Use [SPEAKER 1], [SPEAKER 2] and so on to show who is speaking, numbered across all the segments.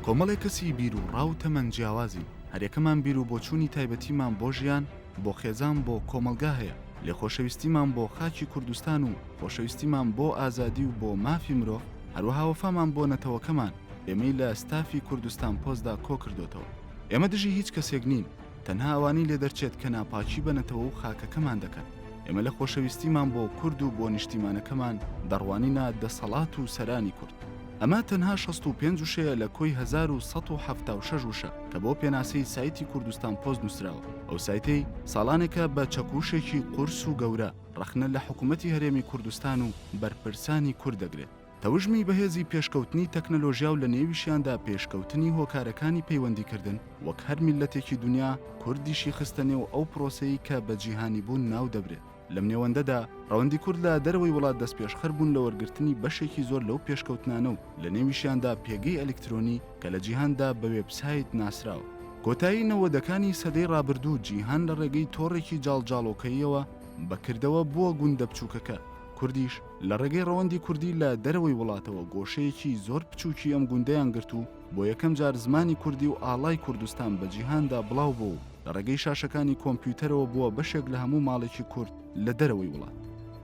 [SPEAKER 1] کۆمەڵێک کەسی بیر و ڕا و تەمەن جیاوازین، هەریەکەمان بیر و بۆچوونی تایبەتیمان بۆ ژیان، بۆ خێزان، بۆ کۆمەڵگا هەیە، لێ خۆشەویستیمان بۆ خاکی کوردستان و خۆشەویستیمان بۆ ئازادی و بۆ مافی مرۆڤ، هەروەها وەفامان بۆ نەتەوەکەمان، ئێمەی لە ستافی کوردستانپۆستدا کۆکردۆتەوە. ئێمە دژی هیچ کەسێک نین، تەنها ئەوانەی لێ دەرچێت کە ناپاکی بە نەتەوە و خاکەکەمان دەکەن. ئێمە لە خۆشەویستیمان بۆ کورد و بۆ نیشتیمانەکەمان دەڕوانینە دەسەڵات و سەرانی کورد. ئەمە تەنها 65 وشەیە لە کۆی 1176 وشە کە بۆ پێناسەی سایتی کوردستانپۆست نووسراوە. ئەو سایتەی ساڵانێکە بە چەکوشێکی قورس و گەورە ڕەخنە لە حکوومەتی هەرێمی کوردستان و بەرپرسانی کورد دەگرێت. تەوژمی بەهێزی پێشکەوتنی تەکنەلۆژیا و لە نێویشیاندا پێشکەوتنی هۆکارەکانی پەیوەندیکردن، وەک هەر میللەتێکی دونیا کوردیشی خستە نێو ئەو پرۆسەی کە بە جیهانیبوون ناو دەبرێت. لەم نێوەندەدا ڕەوەندی کورد لە دەرەوەی وڵات دەستپێشخەر بوون لە وەرگرتنی بەشێکی زۆر لەو پێشکەوتنانە و لە نێویشیاندا پێگەی ئەلیکترۆنی کە لە جیهاندا بە وێبسایت ناسراوە. کۆتایی نەوەدەکانی سەدەی ڕابردوو جیهان لە ڕێگەی تۆڕێکی جاڵجاڵۆکەییەوە بە کردەوە بووە گوندە بچووکەکە، کوردیش لە ڕێگەی ڕەوەندی کوردی لە دەرەوەی وڵاتەوە گۆشەیەکی زۆر بچووکی ئەم گوندەیان گرت و بۆ یەکەم جار زمانی کوردی و ئاڵای کوردستان بە جیهاندا بڵاو بۆ و لە ڕێگەی شاشەکانی کۆمپیوتەرەوە بووە بەشێک لە هەموو ماڵێکی کورد لە دەرەوەی وڵات.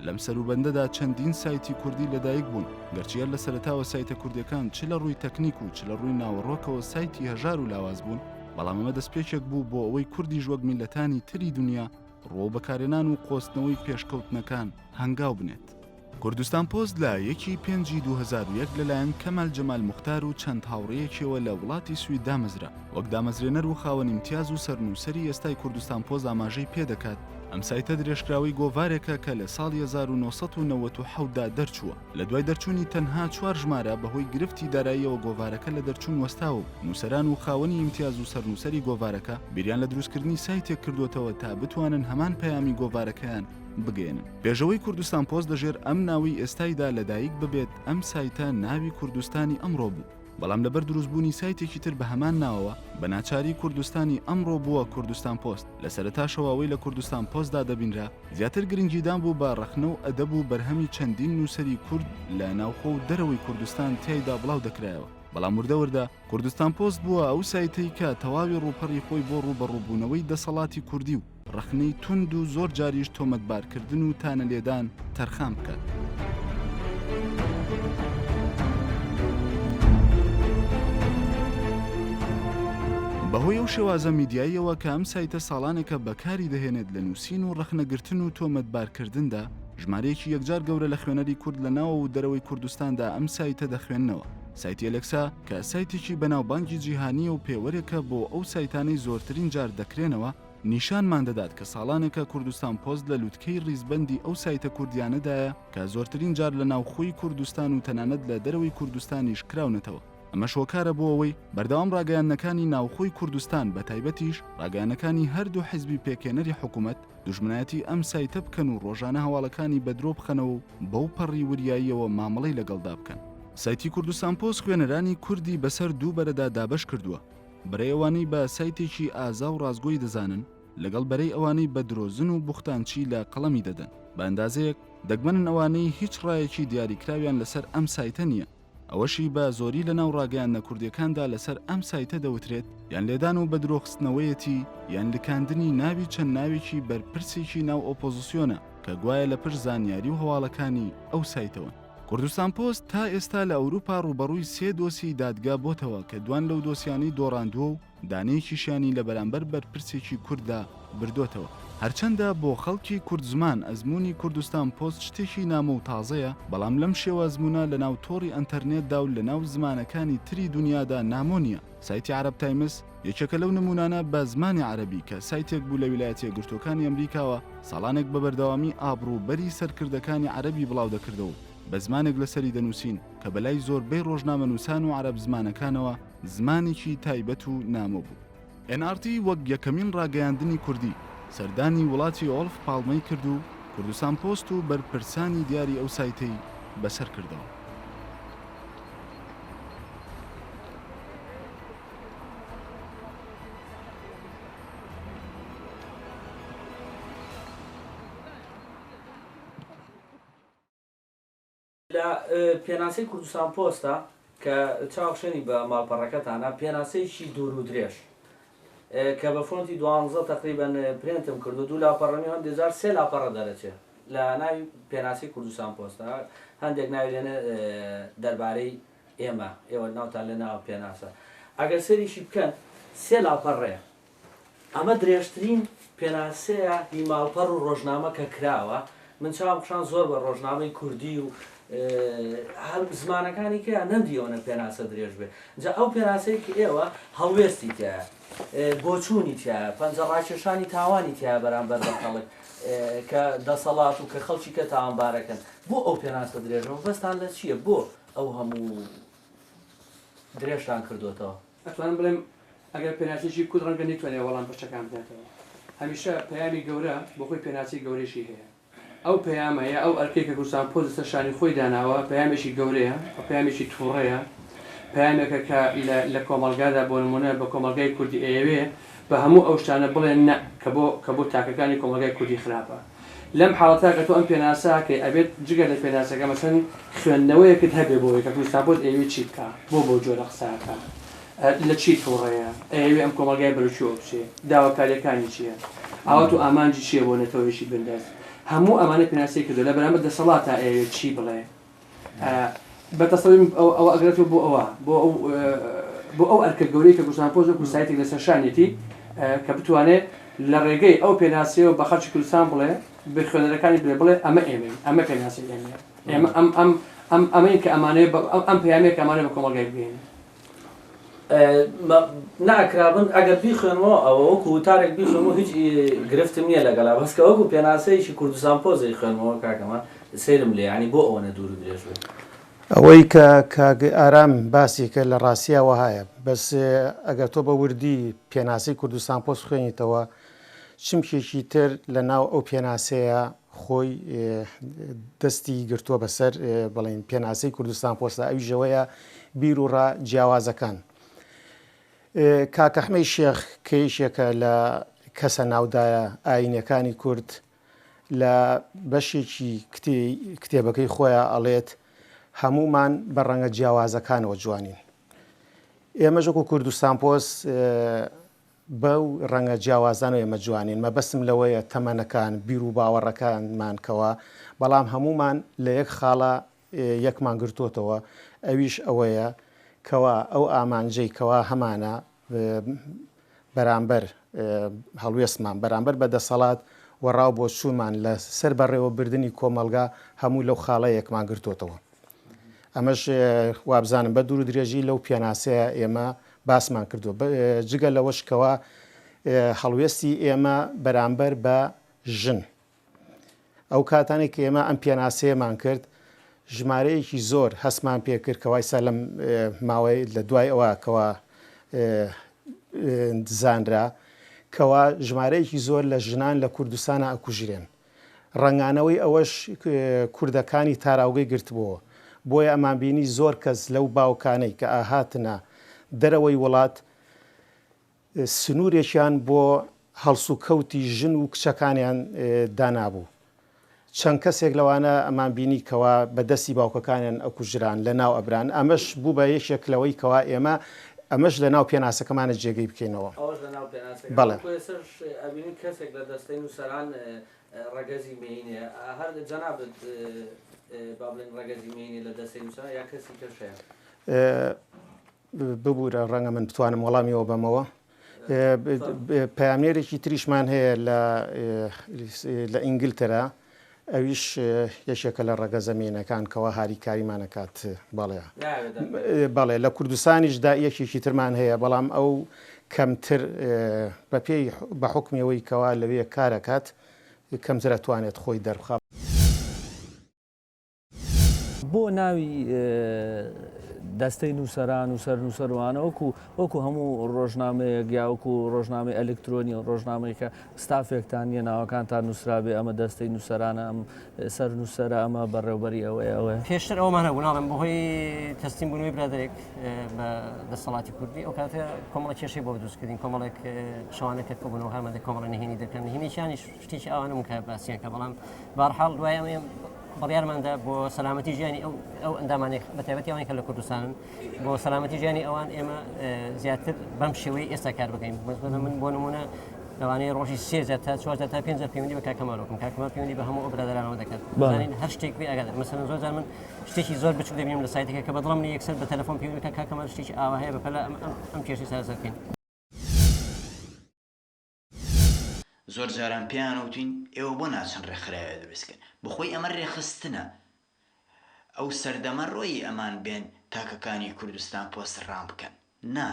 [SPEAKER 1] لەم سەروبەندەدا چەندین سایتی کوردی لەدایک بوون، گەرچی هەر لە سەرەتاوە سایتە کوردیەکان چ لە ڕووی تەکنیک و چ لە ڕووی ناوەڕۆکەوە سایتی هەژار و لاواز بوون، بەڵام ئەمە دەستپێکێک بوو بۆ ئەوەی کوردیش وەک میللەتانی تری دونیا ڕووەو بەکارهێنان و قۆستنەوەی پێشکەوتنەکان هەنگاو بنێت. کوردستانپۆست لە یەکی پێنجی 2001 لەلایەن کەمال جەمال موختار و چەند هاوڕێیەکیەوە لە وڵاتی سوید دامەزرا، وەک دامەزرێنەر و خاوەن ئیمتیاز و سەرنووسەری ئێستای کوردستانپۆست ئاماژەی پێدەکات، ئەم سایتە درێژکراوەی گۆڤارێکە کە لە ساڵی 1997 دا دەرچووە، لە دوای دەرچوونی تەنها چوار ژمارە بەهۆی گرفتی داراییەوە گۆڤارەکە لە دەرچوون وەستاوە و نووسەران و خاوەنی ئیمتیاز و سەرنووسەری گۆڤارەکە بیریان لە دروستکردنی سایتێک کردووەتەوە تا بتوانن هەمان پەیامی گۆڤارەکەیان بگەیەنن. پێشئەوەی کوردستانپۆست لەژێر ئەم ناوەی ئێستایدا لەدایک ببێت ئەم سایتە ناوی کوردستانی ئەمڕۆ بوو، بەڵام لەبەر دروستبوونی سایتێکی تر بە هەمان ناوەوە بە ناچاری کوردستانی ئەمڕۆ بووە کوردستانپۆست، لە سەرەتاشەوە ئەوەی لە کوردستانپۆستدا دەبینرا زیاتر گرنگیدان بوو بە ڕەخنە و ئەدەب و بەرهەمی چەندین نووسەری کورد لە ناوخۆ و دەرەوەی کوردستان تیایدا بڵاو دەکرایەوە، بەڵام وردە وردە کوردستانپۆست بووە ئەو سایتەی کە تەواوی ڕووپەڕی خۆی بۆ ڕووبەڕووبوونەوەی دەسەڵاتی کوردی و ڕەخنەی توند و زۆر جاریش تۆمەتبارکردن و تانەلێدان تەرخان بکات. بەهۆی ئەو شێوازە میدیاییەوە کە ئەم سایتە ساڵانێکە بەکاری دەهێنێت لە نووسین و ڕەخنەگرتن و تۆمەتبارکردندا، ژمارەیەکی یەکجار گەورە لە خوێنەری کورد لە ناوەوە و دەرەوەی کوردستاندا ئەم سایتە دەخوێننەوە. سایتی ئەلێکسا کە سایتێکی بەناوبانگی جیهانییە و پێوەرێکە بۆ ئەو سایتانەی زۆرترین جار دەکرێنەوە، نیشانمان دەدات کە ساڵانێکە کوردستانپۆست لە لوتکەی ڕیزبەندی ئەو سایتە کوردیانەدایە کە زۆرترین جار لە ناوخۆی کوردستان و تەنانەت لە دەرەوەی کوردستانیش کراونەتەوە. ئەمەش هۆکارە بۆ ئەوەی بەردەوام ڕاگەیاندنەکانی ناوخۆی کوردستان بە تایبەتیش ڕاگەیانەکانی هەردوو حیزبی پێکهێنەری حکوومەت دوژمنایەتی ئەم سایتە بکەن و ڕۆژانە هەواڵەکانی بە درۆ بخەنەوە و بەو پەڕی وریاییەوە مامەڵەی لەگەڵدا بکەن. سایتی کوردستانپۆست خوێنەرانی کوردی بەسەر دوو بەرەدا دابەش کردووە، بەرەی ئەوانەی بە سایتێکی ئازا و ڕاستگۆی دەزانن، لەگەڵ بەرەی ئەوانەی بە درۆزن و بوختانچی لە قەڵەمی دەدەن. بە ئەندازەیەک دەگمەنن ئەوانەی هیچ ڕایەکی دیاریکراویان لەسەر ئەم سایتە نییە. ئەوەشی بە زۆری لەناو ڕاگەیاندنە کوردییەکاندا لەسەر ئەم سایتە دەوترێت، یان لێدان و بەدرۆخستنەوەیەتی، یان لکاندنی ناوی چەند ناوێکی بەرپرسێکی ناو ئۆپۆزسیۆنە کە گوایە لە پشت زانیاری و هەواڵەکانی ئەو سایتەوەن. کوردستانپۆست تا ئێستا لە ئەوروپا ڕووبەڕووی سێ دۆسیەی دادگا بۆتەوە کە دوان لەو دۆسیانەی دۆڕاندووە و دانەیەکیشیانی لە بەرامبەر بەرپرسێکی کورددا بردۆتەوە. هەرچەندە بۆ خەڵکی کوردزمان ئەزموونی کوردستانپۆست شتێکی نامۆ و تازەیە، بەڵام لەم شێوە ئەزموونە لەناو تۆڕی ئەنتەرنێتدا و لەناو زمانەکانی تری دونیادا نامۆ نییە. سایتی عەرەب تایمز یەکێکە لەو نموونانە بە زمانی عەرەبی کە سایتێک بوو لە ویلایەتە یەکگرتووەکانی ئەمریکاوە ساڵانێک بە بەردەوامی ئابڕوو بەری سەرکردەکانی عەرەبی بڵاو دەکردەوە و بە زمانێک لەسەری دەنووسین کە بەلای زۆربەی ڕۆژنامەنووسان و عەرەب زمانەکانەوە زمانێکی تایبەت و نامۆ بوو. ئێن ئاڕ تی وەک یەکەمین ڕاگەیاندنی کوردی سەردانی وڵاتی ئۆڵف پاڵمەی کرد و کوردستانپۆست و بەرپرسانی دیاری ئەو سایتەی بەسەر کردەوە.
[SPEAKER 2] لە پێناسەی کوردستانپۆستە. کە چاوخشێنی بە ماڵپەڕەکەتانا پێناسەیەکی دوور و درێژ کە بە فۆنتی دوانزە تەقریبەن پرێنتم کردووە دوو لاپەڕە نیە هەندێک جار سێ لاپەڕە دەرەچێ لە ناوی پێناسەی کوردستان پۆستە هەندێک ناوی لێنە دەربارەی ئێمە ئێوە ناوتان لێ ناوە پێناسە ئەگەر سەریشی بکەن سێ لاپەڕەیە ئەمە درێژترین پێناسەیە هی ماڵپەڕ و ڕۆژنامە کە کراوە، من چاوم خشاند زۆر بە ڕۆژنامەی کوردی و هەر زمانەکانی کە نەمدی ئەوەنە پێناسە درێژ بێ. جا ئەو پێناسەی کە ئێوە هەڵوێستی تیایە، بۆچوونی تیایە، پەنجە ڕاکێشانی تاوانی تیایە بەرامبەر بە خەڵک کە دەسەڵات و کە خەڵکی کە تاوانبارەکەن، بۆ ئەو پێناسە درێژە؟ مەبەستان لە چییە؟ بۆ ئەو هەموو درێژتان کردۆتەوە؟
[SPEAKER 3] ئەتوانم بڵێم ئەگەر پێناسەیەکی کورت ڕەنگە نەیتوانێ وەڵام پرسەکان بداتەوە. هەمیشە پەیامی گەورە بۆ خۆی پێناسەی گەورەیشی هەیە. ئەو پەیامە یا ئەو ئەرکەی کە کوردستانپۆست لەسەر شانی خۆی داناوە پەیامێکی گەورەیە و پەیامێکی تووڕەیە، پەیامێکە کە لە لە کۆمەڵگادا بۆ نموونە بە کۆمەڵگای کوردی ئەیەوێ بە هەموو ئەو شتانە بڵێ نە کە بۆ کە بۆ تاکەکانی کۆمەڵگای کوردی خراپە. لەم حاڵەتە کە تۆ ئەم پێناسە ئەکەی ئەبێت جگە لە پێناسەکە مەسەن خوێندنەوەیەکت هەبێ بۆی کە کوردستانپۆست ئەیەوێ چی بکا بۆ بەو جۆرە قسە ئەکا لە چی توڕەیە ئەیەوێ ئەم کۆمەڵگایە بەرەو کوێوە بچێ داواکاریەکانی چیە ئاوات و ئامانجی چیە بۆ نەتەوەیەکی بندەست هەموو ئەمانە پێناسەی کردوە لە بەرامبەر دەسەڵاتا ئەیەوێ چی بڵێ بە تەسەوری من ئەوە ئەگەرێتەوە بۆ ئەوە بۆ ئەو بۆ ئەو ئەرکە گەورەی کە کوردستانپۆست وەکو سایتێک لەسەر شانیەتی کە بتوانێ لە ڕێگەی ئەو پێناسەیەوە بە خەڵکی کوردستان بڵێ بە خوێنەرەکانی بڵێ بڵێ ئەمە ئێمەین ئەمە پێناسەی ئێمەیە ئێمە ئەم ئەم ئەم ئەمەین کە ئەمانەیە ئەم پەیامەیە کە ئەمانەیە بە کۆمەڵگای بگەیەنین.
[SPEAKER 2] ناکرا من ئەگەر بیخوێنمەوە ئەوە وەکو وتارێک بیخوێنمەوە هیچ گرفتم نییە لەگەڵا بەس کە وەکو پێناسەیەکی کوردستان پۆزەی خوێنمەوە کاکەمان سەیرم لێ یانی بۆ ئەوەنە دوور و درێژ بێت.
[SPEAKER 4] ئەوەی کە کاک ئارام باسی کرد لە ڕاستیا وەهایە بەس ئەگەر تۆ بە وردی پێناسەی کوردستانپۆست خوێنیتەوە چمکێکی تر لە ناو ئەو پێناسەیە خۆی دەستی گرتووە بەسەر بڵێین پێناسەی کوردستانپۆستدا ئەویش ئەوەیە بیروڕا جیاوازەکان. کاک ئەحمەی شێخ کە یەکێکە لە کەسە ناودارە ئایینیەکانی کورد لە بەشێکی کتێبەکەی خۆیا ئەڵێت هەموومان بە ڕەنگە جیاوازەکانەوە جوانین. ئێمەش وەکو کوردستانپۆست بەو ڕەنگە جیاوازانەوە ئێمە جوانین، مەبەستم لەوەیە تەمەنەکان، بیروباوەڕەکانمان کەوا، بەڵام هەموومان لە یەک خاڵا یەکمان گرتۆتەوە، ئەویش ئەوەیە کەوا ئەو ئامانجەی کەوا هەمانە بەرامبەر هەڵوێستمان بەرامبەر بە دەسەڵات و ڕاو بۆچوونمان لە سەر بەڕێوەبردنی کۆمەڵگا هەموو لەو خاڵە یەکمان گرتۆتەوە. ئەمەش وابزانم بە دوور و درێژی لەو پێناسەیە ئێمە باسمان کردووە جگە لەوەش کەوا هەڵوێستی ئێمە بەرامبەر بە ژن ئەو کاتانێک کە ئێمە ئەم پێناسەیەمان کرد ژمارەیەکی زۆر هەستمان پێکرد کە وایسا لەم ماوەی لە دوای ئەوە کەوا زانرا کەوا ژمارەیەکی زۆر لە ژنان لە کوردستانە ئەکوژرێن ڕەنگانەوەی ئەوەش کوردەکانی تاراوگەی گرتبۆوە، بۆیە ئەمانبینی زۆر کەس لەو باوکانەی کە ئەهاتنە دەرەوەی وڵات سنوورێکیان بۆ هەڵسوکەوتی ژن و کچەکانیان دانابوو. چەند کەسێک لەوانە ئەمانبینی کەوا بە دەستی باوکەکانیان ئەکوژران، لەناو ئەبران. ئەمەش بوو بە یەکێک لەوەی کەوا ئێمە ئەمەش لەناو پێناسەکەمانە جێگەی بکەینەوە.
[SPEAKER 2] ئەوەش لەناو پێناسەکە.
[SPEAKER 4] بەڵێ.
[SPEAKER 2] وەکو ئێستاش ئەبینین کەسێک لە دەستەی نووسەران ڕەگەزی مێینەیە. هەر جەنابت با بڵێین ڕەگەزی مێینەی لە دەستەی نووسەران یا کەسی کەش هەیە؟
[SPEAKER 4] ببورە ڕەنگە من بتوانم وەڵامی ئەوە بەمەوە. پەیامنێرێکی تریشمان هەیە لە ئینگلتەرا ئەویش یەکێکە لە ڕەگەزە مێینەکان کەوا هاریکاریمان ئەکات بەڵێ بەڵێ لە کوردستانیشدا یەکێکی ترمان هەیە بەڵام ئەو کەمتر بەپێی بە حوکمی ئەوەی کەوا لەوێ کارەکات کەمتر ئەتوانێت خۆی دەربخا.
[SPEAKER 2] بۆ ناوی دەستەی نووسەران و سەرنووسەر وانە وەکو وەکو هەموو ڕۆژنامەیەک یا وەکو ڕۆژنامەی ئەلکترۆنی و ڕۆژنامەی کە ستافێکتان نییە ناوەکانتان نووسرابێ ئەمە دەستەی نووسەرانە ئەم سەرنووسەرە ئەمە بەڕێوبەری ئەوەیە ئەوەیە.
[SPEAKER 5] پێشتر ئەوەمان هەبوو ناڵێم بەهۆی تەسلیم بوونەوەی برادەرێک بە دەسەڵاتی کوردی ئەو کاتە کۆمەڵە کێشەی بۆ دروست کردین کۆمەڵێک شەوانە کە کۆبوونەوە هەمەدە کۆمەڵە نهێنی دەکەن نهێنیشانیش شتێکی ئاوانم کە باسییان کە بەڵام بارحاڵ دوای ئەمە بڕیارماندا بۆ سەلامەتی ژیانی ئەو ئەو ئەندامانەی بە تایبەتی ئەوانەی کە لە کوردستانن بۆ سەلامەتی ژیانی ئەوان ئێمە زیاتر بەم شێوەی ئێستا کار بکەین من بۆ نمونە لەوانەیە ڕۆژی سێ جار تا چوار جار تا پێنج جار پەیوەندی بە کاک کەمالەوە بکەم کاک کەمال پەیوەندی بە هەموو ئەو برادەرانەوە دەکات بزانین هەر شتێک بێ ئاگادار مەسەلەن زۆر جار من شتێکی زۆر بچوک دەبینم لە سایتەکە کە بەدڵم نییە یەکسەر بە تەلەفۆن پەیوەندی بکەم کاک کەمال شتێکی ئاوا هەیە بەپەلە ئەم ئەم کێشەی چارەسەر بکەین.
[SPEAKER 6] زۆر جاران پێیان وتوین ئێوە بۆ ناچن ڕێکخراوێ دروست کەن بەخۆی ئەمە رێخستنە ئەو سەردەمە ڕۆیی ئەمان بێن تاکەکانی کوردستان پۆست ڕام بکەن نا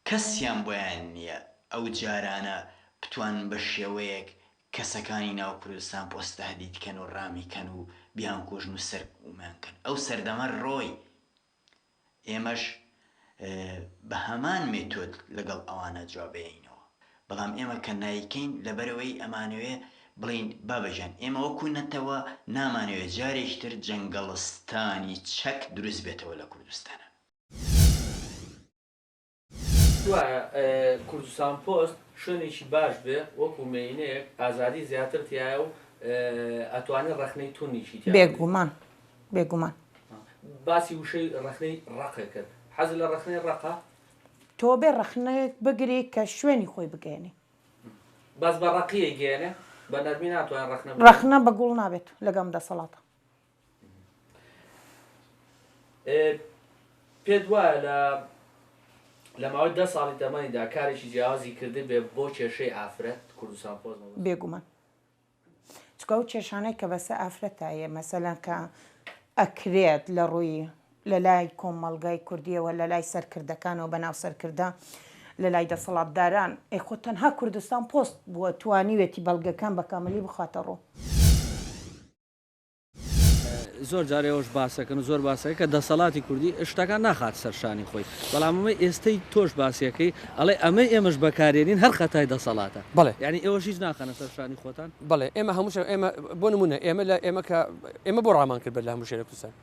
[SPEAKER 6] کەسیان بۆیان نیە ئەو جارانە بتوانن بە شێوەیەک کەسەکانی ناو کوردستان پۆست تەهدید کەن و ڕامی کەن و بیانکوژن و سەرکومیان کەن ئەو سەردەمە ڕۆی ئێمەش بە هەمان مێتۆد لەگەڵ ئەوانە جواب ئەیەینەوە. بەڵام ئێمە کە نایکەین لەبەرئەوەی ئەمانەوێ بڵێین بابە گیان ئێمە وەکو نەتەوە نامانەوێ جارێکی تر جەنگەڵستانی چەک دروست بێتەوە لە کوردستانا.
[SPEAKER 2] وایە کوردستانپۆست شوێنێکی باش بێ وەکو مێینەیەک ئازادی زیاتر تیایە و ئەتوانی ڕەخنەی توندیشی تیا بگری.
[SPEAKER 7] بێگومان بێگومان.
[SPEAKER 2] باسی وشەی ڕەخنەی ڕەقت کرد حەزت لە ڕەخنەی ڕەقە؟
[SPEAKER 7] تۆ بێ ڕەخنەیەک بگری کە شوێنی خۆی بگەیەنی.
[SPEAKER 2] بەس بە ڕەقی ئەیگەیەنێ؟ بە نەرمی ناتوانێ ڕەخنە بگرێ؟
[SPEAKER 7] ڕەخنە بە گوڵ نابێت لەگەم دەسەڵاتە.
[SPEAKER 2] پێت وایە لە لە ماوەی دە ساڵی تەمەنیدا کارێکی جیاوازی کردبێ بۆ کێشەی ئافرەت کوردستان پۆست مەبەستمە؟
[SPEAKER 7] بێگومان چونکە ئەو کێشانەی کە بەسە ئافرەتا یە مەسەلەن کە ئەکرێت لە ڕووی لە لای کۆمەڵگای کوردیەوە لە لای سەرکردەکانەوە بەناو سەرکردە لە لای دەسەڵاتداران ئەی خۆ تەنها کوردستان پۆست بووە توانیوێتی بەڵگەکان بە کاملی بخاتە ڕوو.
[SPEAKER 2] زۆر جار ئێوەش باسەکەن و زۆر باسەکە کە دەسەڵاتی کوردی شتەکان ناخات سەر شانی خۆی بەڵام ئەمەی ئێستەی تۆش باسیەکەی ئەڵێ ئەمەی ئێمەش بەکارێنین هەر خەتای دەسەڵاتە
[SPEAKER 3] بەڵێ.
[SPEAKER 2] یانی ئێوەش هیچ ناخەنە سەر شانی خۆتان؟
[SPEAKER 3] بەڵێ ئێمە هەموو شتێک ئێمە بۆ نموونە ئێمە لە ئێمە کە ئێمە بۆ ڕامان کرد بەر لە هەموو شتێک لە کوردستان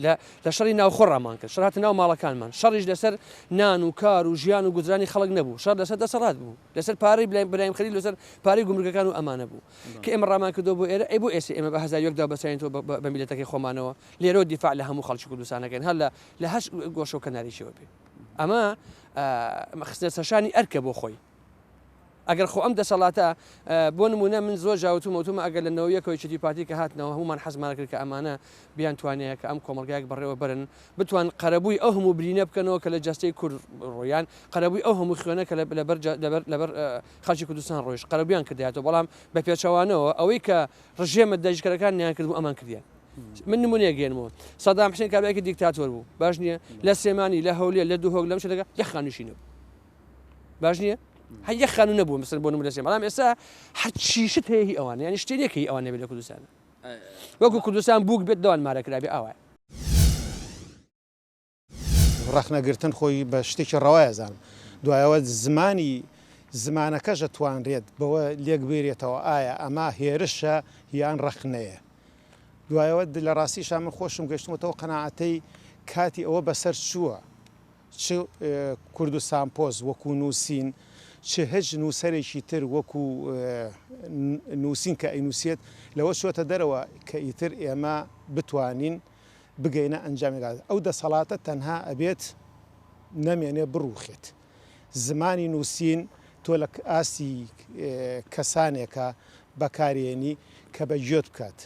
[SPEAKER 3] لە لە شەڕی ناوخۆ ڕامان کرد شەڕ هاتە ناو ماڵەکانمان شەڕیش لەسەر نان و کار و ژیان و گوزرانی خەڵک نەبوو شەڕ لەسەر دەسەڵات بوو لەسەر پارەی برایم خەلیل لەسەر پارەی گومرگەکان و ئەمانە بوو کە ئێمە ڕامان کردەوە بۆ ئێرە ئەی بۆ ئێستا ئێمە بە 1001 دابەساینەوە بە میلەتەکەی خۆمانەوە لێرەوە دیفاع لە هەموو خەڵکی کوردستانەکەین هەر لە لە هەر گۆشە و کەنارێکیەوە بێ ئەمە خستنە سەرشانی ئەرکە بۆ خۆی ئەگەر خۆ ئەم دەسەڵاتە بۆ نمونە من زۆر جاوتومە وتومە ئەگەر لە نەوە یەکەوە یەکێتی پارتی کە هاتنەوە هەمومان حەزمان کرد کە ئەمانە بیان توانەیە کە ئەم کۆمەڵگایەک بەڕێوە بەرن بتوان قەرەبووی ئەو هەموو برینە بکەنەوە کە لە جەستەی کورد ڕۆیان قەرەبووی ئەو هەموو خوێنە کە لەبەر لەبەر لەبەر خەڵکی کوردستان ڕۆیشت قەرەبوویان کردایەتەوە بەڵام بە پێچەوانەوە ئەوەی کە ڕژێمە داگیرکەرەکان نیان کردبوو ئەمان کردیان من نمونەیەک گەێنمەوە سەدام حسێن کابراێکی دیکتاتۆر بوو باش نییە لە سلێمانی لە هەولێر لە دهۆک لەم شتەکە یەک خانووشی نەبوو باش نییە هەر یەک خانوو نەبوو مثلەن بۆ نمونە سلێمان بەڵام ئێستا هەرچی شت هەیە هی ئەوانە یانی شتێ نییە کە هی ئەوان نەبێت لە کوردستان وەکو کوردستان بووک بێت لەوان مارە کرابێ ئاوایە.
[SPEAKER 4] ڕەخنەگرتن خۆی بە شتێکی ڕەوای ئەزانم دوایەوە زمانی زمانەکەش ئەتوانرێت بەوە لێک بێرێتەوە ئایا ئەمە هێرشە یان ڕەخنەیە دوایەوە لە ڕاستیشا من خۆشم گەشتمەتەوە قەناعەتەی کاتی ئەوە بەسەر چووە چ کوردستانپۆست وەکو نووسین، چ هچ نووسەرێکی تر وەکو نووسین کە ئەینووسێت، لەوە چووەتە دەرەوە کە ئیتر ئێمە بتوانین بگەینە ئەنجامێک. ئەو دەسەڵاتە تەنها ئەبێت نەمێنێ بڕووخێت. زمانی نووسین تۆ لە ئاستی کەسانێکا بەکارێنی کە بە گوێت بکات.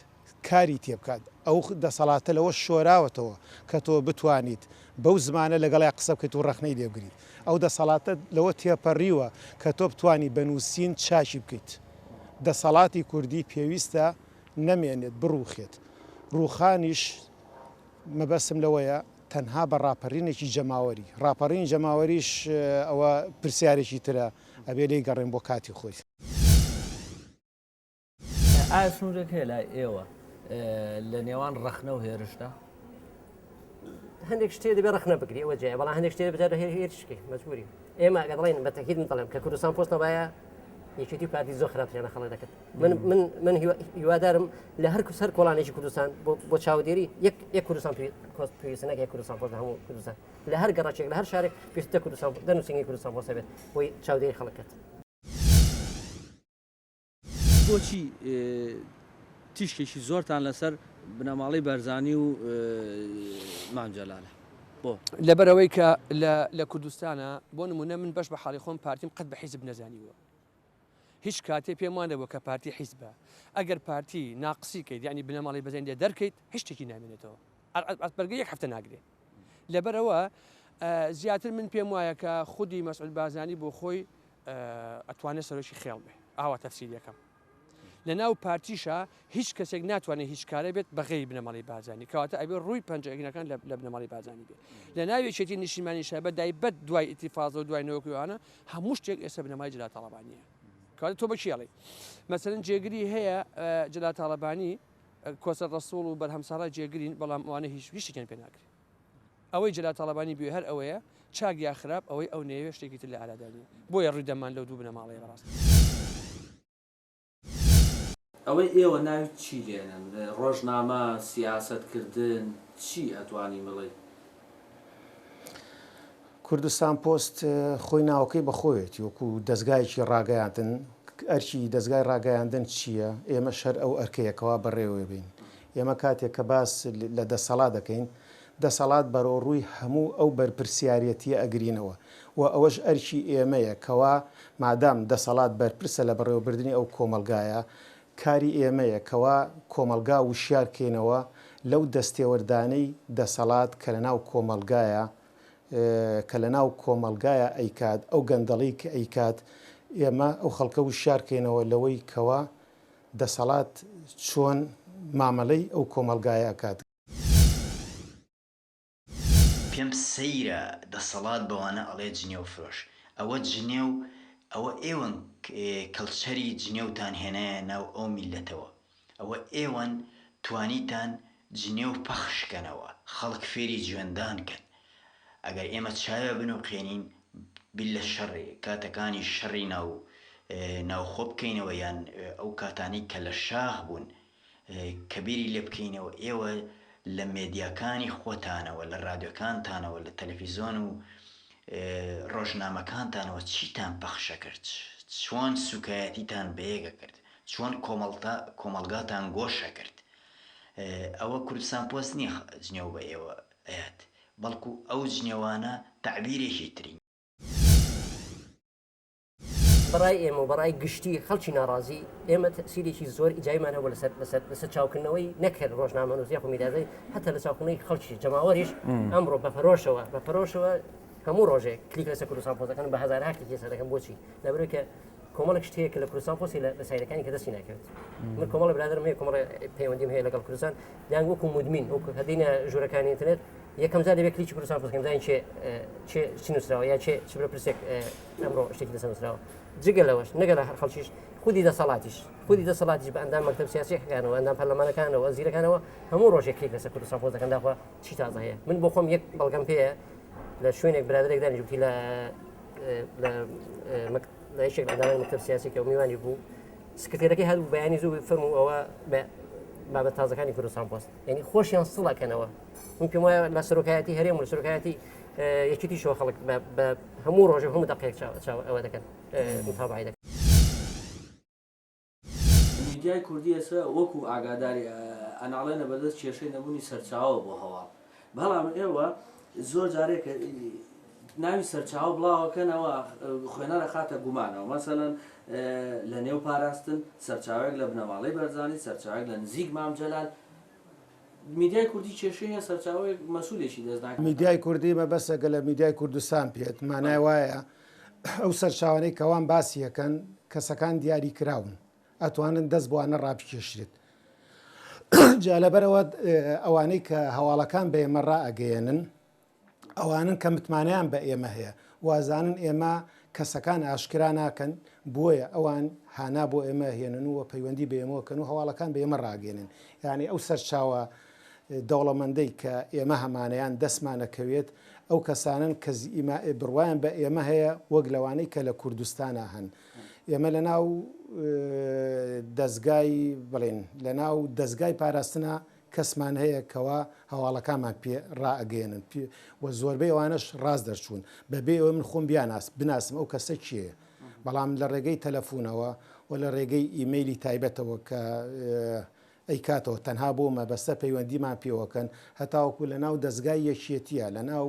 [SPEAKER 4] کاری تێبکات، ئەو دەسەڵاتە لەوە شۆراوەتەوە کە تۆ بتوانیت بەو زمانە لەگەڵیا قسە بکەیت و ڕەخنەی لێ بگریت، ئەو دەسەڵاتە لەوە تێپەڕیوە کە تۆ بتوانی بە نووسین چاکی بکەیت. دەسەڵاتی کوردی پێویستە نەمێنێت، بڕووخێت. ڕووخانیش مەبەستم لەوەیە تەنها بە ڕاپەرینێکی جەماوەری. ڕاپەڕینی جەماوەریش ئەوە پرسیارێکی ترە ئەبێ لێی گەڕێین بۆ کاتی خۆی.
[SPEAKER 2] ئایا سنوورێک هەیە لای ئێوە لە نێوان ڕەخنە و هێرشدا؟
[SPEAKER 5] هەندێک شتێ دەبێت ڕەخنە بگری ئەوە جێ بەڵام هەندێک شتێ بجار هێرشکەی مەجبوری ئێمە ئەگەر دەڵێن بە تەکید من دەڵێم کە کوردستان پۆست نەبایە یەکێتی و پارتی زۆر خراپتریان لە خەڵک دەکرد من من من هیوادارم لە هەر سەر کۆڵانێکی کوردستان بۆ چاودێری یەک یەک کوردستان پۆست پێویستە نەک یەک کوردستان پۆست لە هەموو کوردستان لە هەر گەڕەکێک لە هەر شارێک پێویستە کوردستان دەنووسینگەی کوردستان پۆست هەبێت بۆی چاودێری خەڵک کرد.
[SPEAKER 2] بۆچی تیشکێکی زۆرتان لەسەر بنەماڵەی بارزانی و مام جەلالە بۆ؟
[SPEAKER 3] لەبەرئەوەی کە لە لە کوردستانا بۆ نموونە من بەش بە حاڵی خۆم پارتیم قەت بە حیزب نەزانیوە هیچ کاتێ پێم وا نەبووە کە پارتی حیزبە ئەگەر پارتی ناقسی کەیت یانی بنەماڵەی بەزانی لێ دەرکەیت هیچ شتێکی نامێنێتەوە بەرگە یەک هەفتە ناگرێ لەبەرئەوە زیاتر من پێم وایە کە خودی مەسعود بارزانی بۆ خۆی ئەتوانێت سەرۆکی خێڵ بێ ئاوا تەفسیریەکەم لە ناو پارتیشا هیچ کەسێک ناتوانێت هیچ کارە بێت بە غەیری بنەماڵەی بارزانی کەواتە ئەبێ ڕووی پەنجەگرەکان لە بنەماڵەی بارزانی بێت لە ناو یەکێتی نیشتیمانیشا بە دایبەت دوای ئیتیفاقە و دوای نەوەکوانە هەموو شتێک ئێستا بنەمای جەلال تاڵەبانیە کەواتە تۆ بە کێ ئەڵێی مەسەلەن جێگری هەیە جەلال تاڵەبانی کۆسەر ڕەسوڵ و بەرهەم ساڵح جێگرین بەڵام ئەوانە هیچ هیچ شتێکیان پێ ناکرێت ئەوەی جەلال تاڵەبانی بوێ هەر ئەوەیە، چاک یا خراپ ئەوەی ئەو نەیەوێ شتێکی تر لە ئارادا نییە. بۆیە ڕووی دەممان لەو دوو بنەماڵەیە بەڕاستی.
[SPEAKER 2] ئەوەی ئێوە ناوی چی لێنەن؟ ڕۆژنامە، سیاسەت کردن، چی ئەتوانی بڵێی؟
[SPEAKER 4] کوردستانپۆست خۆی ناوەکەی بە خۆیەتی وەکو دەزگایەکی ڕاگەیاندن، ئەرکی دەزگای ڕاگەیاندن چییە؟ ئێمەش هەر ئەو ئەرکەیە کەوا بەڕێوەی بەین. ئێمە کاتێک کە باس لە دەسەڵات دەکەین، دەسەڵات بەرەوڕووی هەموو ئەو بەرپرسیارێتییە ئەگرینەوە و ئەوەش ئەرکی ئێمەیە کەوا مادام دەسەڵات بەرپرسە لە بەڕێوەبردنی ئەو کۆمەڵگایە، کاری ئێمەیە کەوا کۆمەڵگا وشیار کەینەوە لەو دەستێوەردانەی دەسەڵات کە لەناو کۆمەڵگایە کە لەناو کۆمەڵگایا ئەیکات، ئەو گەندەڵی کە ئەیکات، ئێمە ئەو خەڵکە وشیار کەینەوە لەوەی کەوا دەسەڵات چۆن مامەلەی ئەو کۆمەڵگایە ئەکات.
[SPEAKER 6] پێم سەیرە دەسەڵات بەوانە ئەڵێ جنێو فرۆش ئەوە جنێو ئەوە ئێوەن کەڵچەری جنێوتان هێنایە ناو ئەو میللەتەوە ئەوە ئێوەن توانیتان جنێو پەخش کەنەوە خەڵک فێری جوێندان کەن ئەگەر ئێمە چاوێ بنوقێنین بیر لە شەڕ کاتەکانی شەڕی ناو ناوخۆ بکەینەوە یان ئەو کاتانەی کە لە شاخ بوون کە بیری لێ بکەینەوە ئێوە لە مێدیاکانی خۆتانەوە لە رادیۆکانتانەوە لە تەلەفیزۆن و رۆژنامەکانتانەوە چیتان پەخشەکرد چۆن سوکایەتیتان بەیەکەکرد چۆن کۆمەڵگاتان گۆشەکرد ئەوە کوردستان پۆست نییە جنێو بە ئێوە ئەیات بەڵکو ئەو جنێوانە تەعبیرێکی ترین.
[SPEAKER 5] بەڕای ئێمە و بەڕای گشتی خەڵکی ناڕازی ئێمە تەئسیرێکی زۆر ئیجابیمان هەبوو لەسەر لەسەر لەسەر چاوکردنەوەی نەک هەر ڕۆژنامەنووس یاخود میدیازای هەتا لە چاوکردنەوەی خەڵکی جەماوەریش ئەمڕۆ بە پەرۆشەوە بە پەرۆشەوە هەموو ڕۆژێک کلیک لەسەر کوردستان پۆست دەکەن بە هەزارها کلیک لەسەر دەکەن بۆچی لەبەرئەوەی کە کۆمەڵێک شت هەیە کە لە کوردستان پۆستی لە سایدەکانی کە دەستی ناکەوێت من کۆمەڵە برادرم هەیە کۆمەڵە پەیوەندیم هەیە لەگەڵ کوردستان دەیان وەکو مدمین وەکو هەدینە ژوورەکانی ئینتەرنێت یەکەم جار دەبێت کلیکی کوردستان پۆست بکەن بزانین چێ چێ چ نووسراوە یا چێ چ پرسێک ئەمڕۆ شتێکی لەسەر نووسراوە جگە لەوەش نەگە لە هەر خەڵکیش خودی دەسەڵاتیش خودی دەسەڵاتیش بە ئەندام مەکتەب سیاسیەکانەوە ئەندام پەرلەمانەکانەوە وەزیرەکانەوە هەموو ڕۆژێک کلیک لەسەر کوردستان پۆست دەکەن داخوا چی تازە هەیە من بۆ خۆم یەک بەڵگەم پێیە لە شوێنێک برادێک دانیشتی لە لە لە یەکێک لە ئەندامانی مەکتەب سیاسی کە میوانی بوو سکرتێرەکەی هەبوو بەیانی زوو فەرموو ئەوە بابەت تازەکانی کوردستان پۆست یعنی خۆشیان سڵەکەنەوە من پێم وایە لە سەرۆکایەتی هەرێم و لە سەرۆکایەتی یەکێتیشەوە خەڵک بە هەموو ڕۆژێ هەموو دقەیەک چاو ئەوە دەکەن متابعی دەکەن.
[SPEAKER 2] میدیای کوردی ئێستا وەکو ئاگاداری ئەناڵێنە بەدەست کێشەی نەبوونی سەرچاوە بۆ هەواڵ بەڵام ئێوە زۆر جارێک ناوی سەرچاوە بڵاوەکەنەوە خوێنەر ئەخاتە گومانەوە مەسەلەن لە نێو پاراستن سەرچاوەیەک لە بنەماڵەی بەرزانی سەرچاوەیەک لە نزیک مام جەلال میدیای کوردی کێشەی هەیە سەرچاوەیەک مەسولێکی دەست ناکەوێت.
[SPEAKER 4] میدیای کوردی مەبەستە گەر لە میدیای کوردستان بێت مانای وایە ئەو سەرچاوانەی کەوان باسی ئەکەن کەسەکان دیاری کراون ئەتوانن دەست بۆ ئەنە ڕابکێشرێت جا لەبەرەوە ئەوانەی کە هەواڵەکان بە ئێمە ڕائەگەیەنن ئەوانن کە متمانەیان بە ئێمە هەیە وازانن ئێمە کەسەکان ئاشکرا ناکەن بۆیە ئەوان هانا بۆ ئێمە هێنن و پەیوەندی بە ئێمەوە کەن و هەواڵەکان بە ئێمە ڕاگەێنن یعنی ئەو سەرچاوە دەوڵەمەندەی کە ئێمە هەمانەیان دەستمانەکەوێت ئەو کەسانن کە بڕوایان بە ئێمە هەیە وەک لەوانەی کە لە کوردستانە هەن ئێمە لە ناو دەستگای بڵێن لە ناو دەستگای پاراستنە کەسمان هەیە کەوا هەواڵەکانمان پێ ڕائەگەیەنن و زۆربەی ئەوانەش ڕاست دەرچوون بەبێ ئەوەی من خۆم بیاناس بناسم ئەو کەسە کێیە بەڵام لە ڕێگەی تەلەفونەوە و لە ڕێگەی ئیمەیلی تایبەتەوە کە. ئەیکاتەوە تەنها بۆ مەبەستە پەیوەندیمان پێوەکەن هەتاوەکو لە ناو دەزگای یەکێتیە لە ناو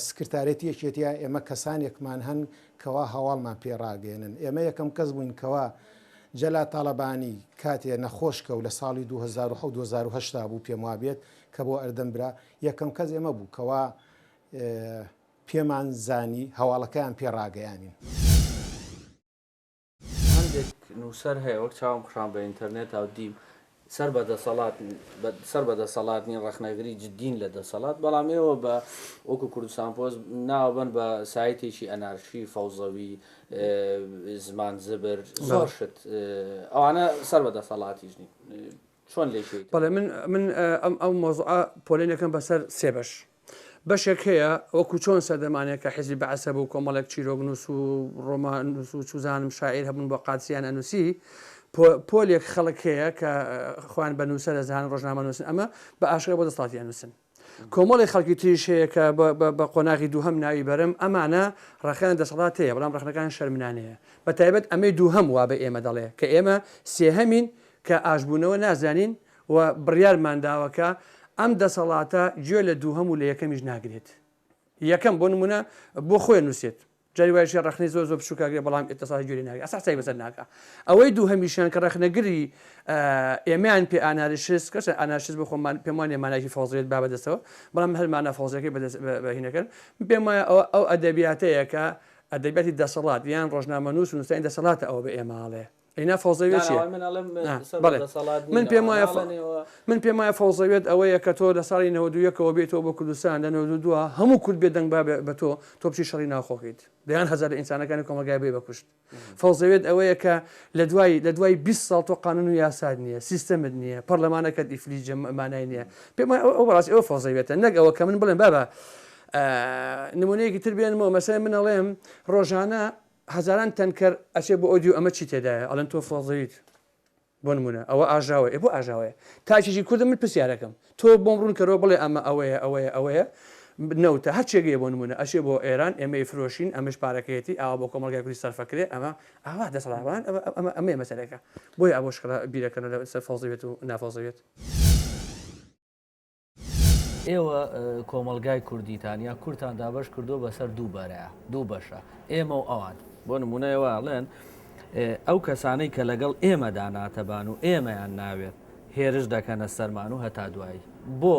[SPEAKER 4] سکرتارێتی یەکێتیە ئێمە کەسانێکمان هەن کەوا هەواڵمان پێ ڕاگەیەنن ئێمە یەکەم کەس بووین کەوا جەلا تاڵەبانی کاتێ نەخۆش کەوت لە ساڵی 2007 2008 بوو پێم وابێت کە بۆ ئەردەن برا یەکەم کەس ئێمە بوو کەوا پێمان زانی هەواڵەکەیان پێ ڕاگەیانین.
[SPEAKER 2] هەندێک نووسەر هەیە وەک چاوم خشان بە ئینتەرنێتا و دیم سەر بە دەسەڵات سەر بە دەسەڵات نین ڕەخنەگری جدین لە دەسەڵات بەڵام ئێوە بە وەکو کوردستان پۆست ناوبەن بە سایتێکی ئەنارشی فەوزەوی زمان زبر زۆر شت ئەوانە سەر بە دەسەڵاتیش نین چۆن لێکەیت؟
[SPEAKER 3] بەڵێ من من ئەم ئەو مەوزوعە پۆلێنەکەم بەسەر سێ بەش. بەشێک هەیە وەکو چۆن سەردەمانێک کە حیزبی بەعس هەبوو کۆمەڵێک چیرۆکنووس و ڕۆماننووس و چوزانم شاعیر هەبوون بۆ قادسیان ئەنووسی پۆلێک خەڵک هەیە کە خۆیان بە نووسەر ئەزانن ڕۆژنامەنووسن ئەمە بە ئاشکرا بۆ دەسەڵاتی ئەنووسن. کۆمەڵێک خەڵکی تریش هەیە کە بە قۆناغی دووهەم ناوی بەرم ئەمانە ڕەخنەیان دەسەڵات هەیە بەڵام ڕەخنەکان شەرمنانەیە بە تایبەت ئەمەی دووهەم وا بە ئێمە دەڵێ کە ئێمە سێهەمین کە ئاشبوونەوە نازانین و بڕیارمان داوە کە ئەم دەسەڵاتە گوێ لە دووهەم و لە یەکەمیش ناگرێت. یەکەم بۆ نموونە بۆ خۆی نووسێت. جاری وایش هەیە ڕەخنەی زۆر زۆر بچووک ئەگرێت بەڵام دەسەڵات گوێ لێ ناگرێت ئەسڵ حسابی بەسەر ناکا. ئەوەی دووهەمیشیان کە ڕەخنەگری ئێمەیان پێ ئانارشیست کەسە ئانارشیست بۆ خۆمان پێم وانیە مانایەکی فەوزەویەت با بەدەستەوە بەڵام هەر مانا فەوزەکەی بەدەست بە هینەکەن من پێم وایە ئەوە ئەو ئەدەبیاتەیە کە ئەدەبیاتی دەسەڵات یان ڕۆژنامەنووس و نووسەرانی دەسەڵاتە ئەوە بە ئێمە ئەڵێ. ئەینا فەوزەویەت چیە؟ بەڵێ من پێم وایە من پێم وایە فەوزەویەت ئەوەیە کە تۆ لە ساڵی 91 ەوە بێیتەوە بۆ کوردستان لە 92 هەموو کورد بێ دەنگ با بە تۆ تۆ بچی شەڕی ناوخۆکەیت دەیان هەزار لە ئینسانەکانی کۆمەڵگای بێ بەکوشت فەوزەویەت ئەوەیە کە لە دوای لە دوای 20 ساڵ تۆ قانون و یاسات نییە سیستەمت نییە پەرلەمانەکەت ئیفلیجە مانای نییە پێم وایە ئەو بەڕاستی ئەوە فەوزەویەتە نەک ئەوە کە من بڵێم بابە نمونەیەکی تر بێنمەوە مەسەلەن من ئەڵێم ڕۆژانە هەزاران تەنکەر ئەچێ بۆ ئەودیو ئەمە چی تێدایە ئەڵێن تۆ فەزەویت بۆ نمونە ئەوە ئاژاوەیە ئێ بۆ ئاژاوەیە تاکێکی کوردم من پرسیارەکەم تۆ بۆم ڕوون کەرەوە بڵێ ئەمە ئەوەیە ئەوەیە ئەوەیە نەوتە هەر چێگەیە بۆ نمونە ئەچێ بۆ ئێران ئێمە ئەیفرۆشین ئەمەش پارەکەیەتی ئاوا بۆ کۆمەڵگای کوردی سەرفەکرێ ئەمە ئاوا دەسەڵاتوان ئەمە ئەمە ئەمەیە مەسەلەکە بۆیە ئەوە شکڵە بیرەکەنەوە لەسەر فەوزەویەت و نافەوزەویەت.
[SPEAKER 2] ئێوە کۆمەڵگای کوردیتان یا کوردتان دابەش کردووە بەسەر دوو بەرەیە دوو بەشە ئێمە و ئەوان بۆ نمونە ئێوە ئەڵێن ئەو کەسانەی کە لەگەڵ ئێمەدا ناتەبان و ئێمەیان ناوێت هێرش دەکەنە سەرمان و هەتا دوایی بۆ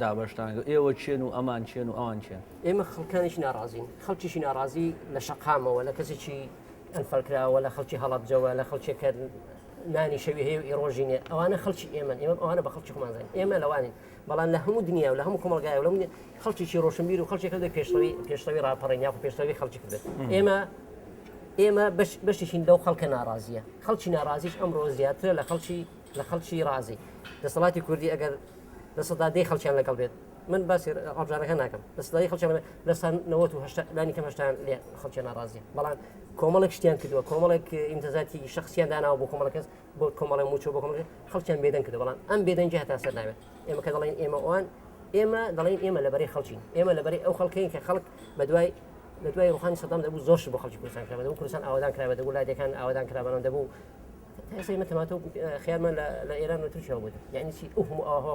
[SPEAKER 2] دابەشتان ئێوە چێن و ئەمان چێن و ئەوان چێن
[SPEAKER 5] ئێمە خەڵکانێکی ناڕازین خەڵکیشی ناڕازی لە شەقامەوە لە کەسێکی ئەنفالکراوە لە خەڵکی هەڵەبجەوە لە خەڵکێک کە نانی شەوی هەیە و ئی ڕۆژی نیە ئەوانە خەڵکی ئێمەن ئێمە ئەوانە بە خەڵکی خۆمان زانین ئێمە لەوانین بەڵام لە هەموو دنیا و لە هەموو کۆمەڵگای و لە هەموو خەڵکێکی ڕۆشنبیر و خەڵکێک هەبێت پێشڕەوی پێشڕەوی ڕاپەڕین یاخود پێشڕەوی خەڵکی کردن ئێمە ئێمە بەش بەشێکین لەو خەڵکە ناڕازیە خەڵکی ناڕازیش ئەمڕۆ زیاترە لە خەڵکی لە خەڵکی ڕازی دەسەڵاتی کوردی ئەگەر 10% خەڵکیان لەگەڵ بێت من باسی هەڵبژاردنەکە ناکەم لە سەدای خەڵکیان لە سا 98 لانی کەم هەشتان لێ خەڵکیان ناڕازیە بەڵام کۆمەڵێک شتیان کردووە کۆمەڵێک ئیمتیازاتی شخصیان داناوە بۆ کۆمەڵێک کەس بۆ کۆمەڵێک موچە بۆ کۆمەڵێک خەڵکیان بێدەنگ کردووە بەڵام ئەم بێدەنگی هەتا سەر نابێت ئێمە کە دەڵێین ئێمە ئەوان ئێمە دەڵێین ئێمە لەبەرەی خەڵکین ئێمە لەبەرەی ئەو خەڵکەین کە خەڵک بەدوای لە دوای ڕوخانی سەدام دەبوو زۆر شت بۆ خەڵکی کوردستان کرابێت دەبوو کوردستان ئاوادان کرابێت دەبوو لادێکان ئاوادان کرابان دەبوو تا ئێستا ئێمە تەماتە و خیارمان لە ئێران و تورکیا بوو یعنی چی ئەو هەموو ئاوها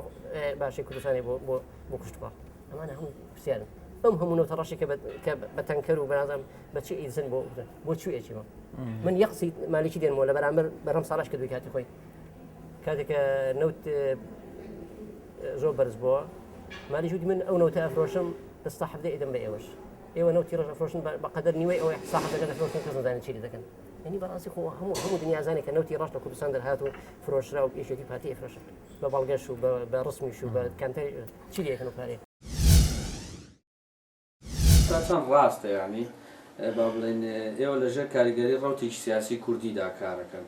[SPEAKER 5] باشەی کوردستانی بۆ بۆ بۆ کوشتباڵ ئەمانە هەموو پرسیارن ئەم هەموو نەوتە ڕەشی کە کە بە تەنکەر و بەنازم بە چی ئیزن بۆ بۆ چی ئەچیمە من یەقسی مالیکی دێنمەوە لە بەرامبەر بەرهەم ساڵش کردووی کاتی خۆی کاتێک کە نەوت زۆر بەرز بووە مالیش وتی من ئەو نەوتە ئەفرۆشم دەستا حەفتە ئیدەم بە ئێوەش ئێوە نەوتی ڕەش ئەفرۆشن بە قەدەر نیوەی ئەوەی ساحەتەکە دەفرۆشن کەس نەزانێت چی لێ دەکەن یعنی بەڕاستی خۆ هەموو هەموو دنیا زانێت کە نەوتی ڕەش لە کوردستان دەرهات و فرۆشرا و یەکێتی پارتی ئەفرۆشن بە بەڵگەش و بە ڕسمیش و بە کەمتر چی لێ دەکەن و پارەیە
[SPEAKER 2] تا چەند ڕاستە یانی با بڵێین ئێوە لە ژێر کاریگەری ڕەوتێکی سیاسی کوردیدا کارەکەن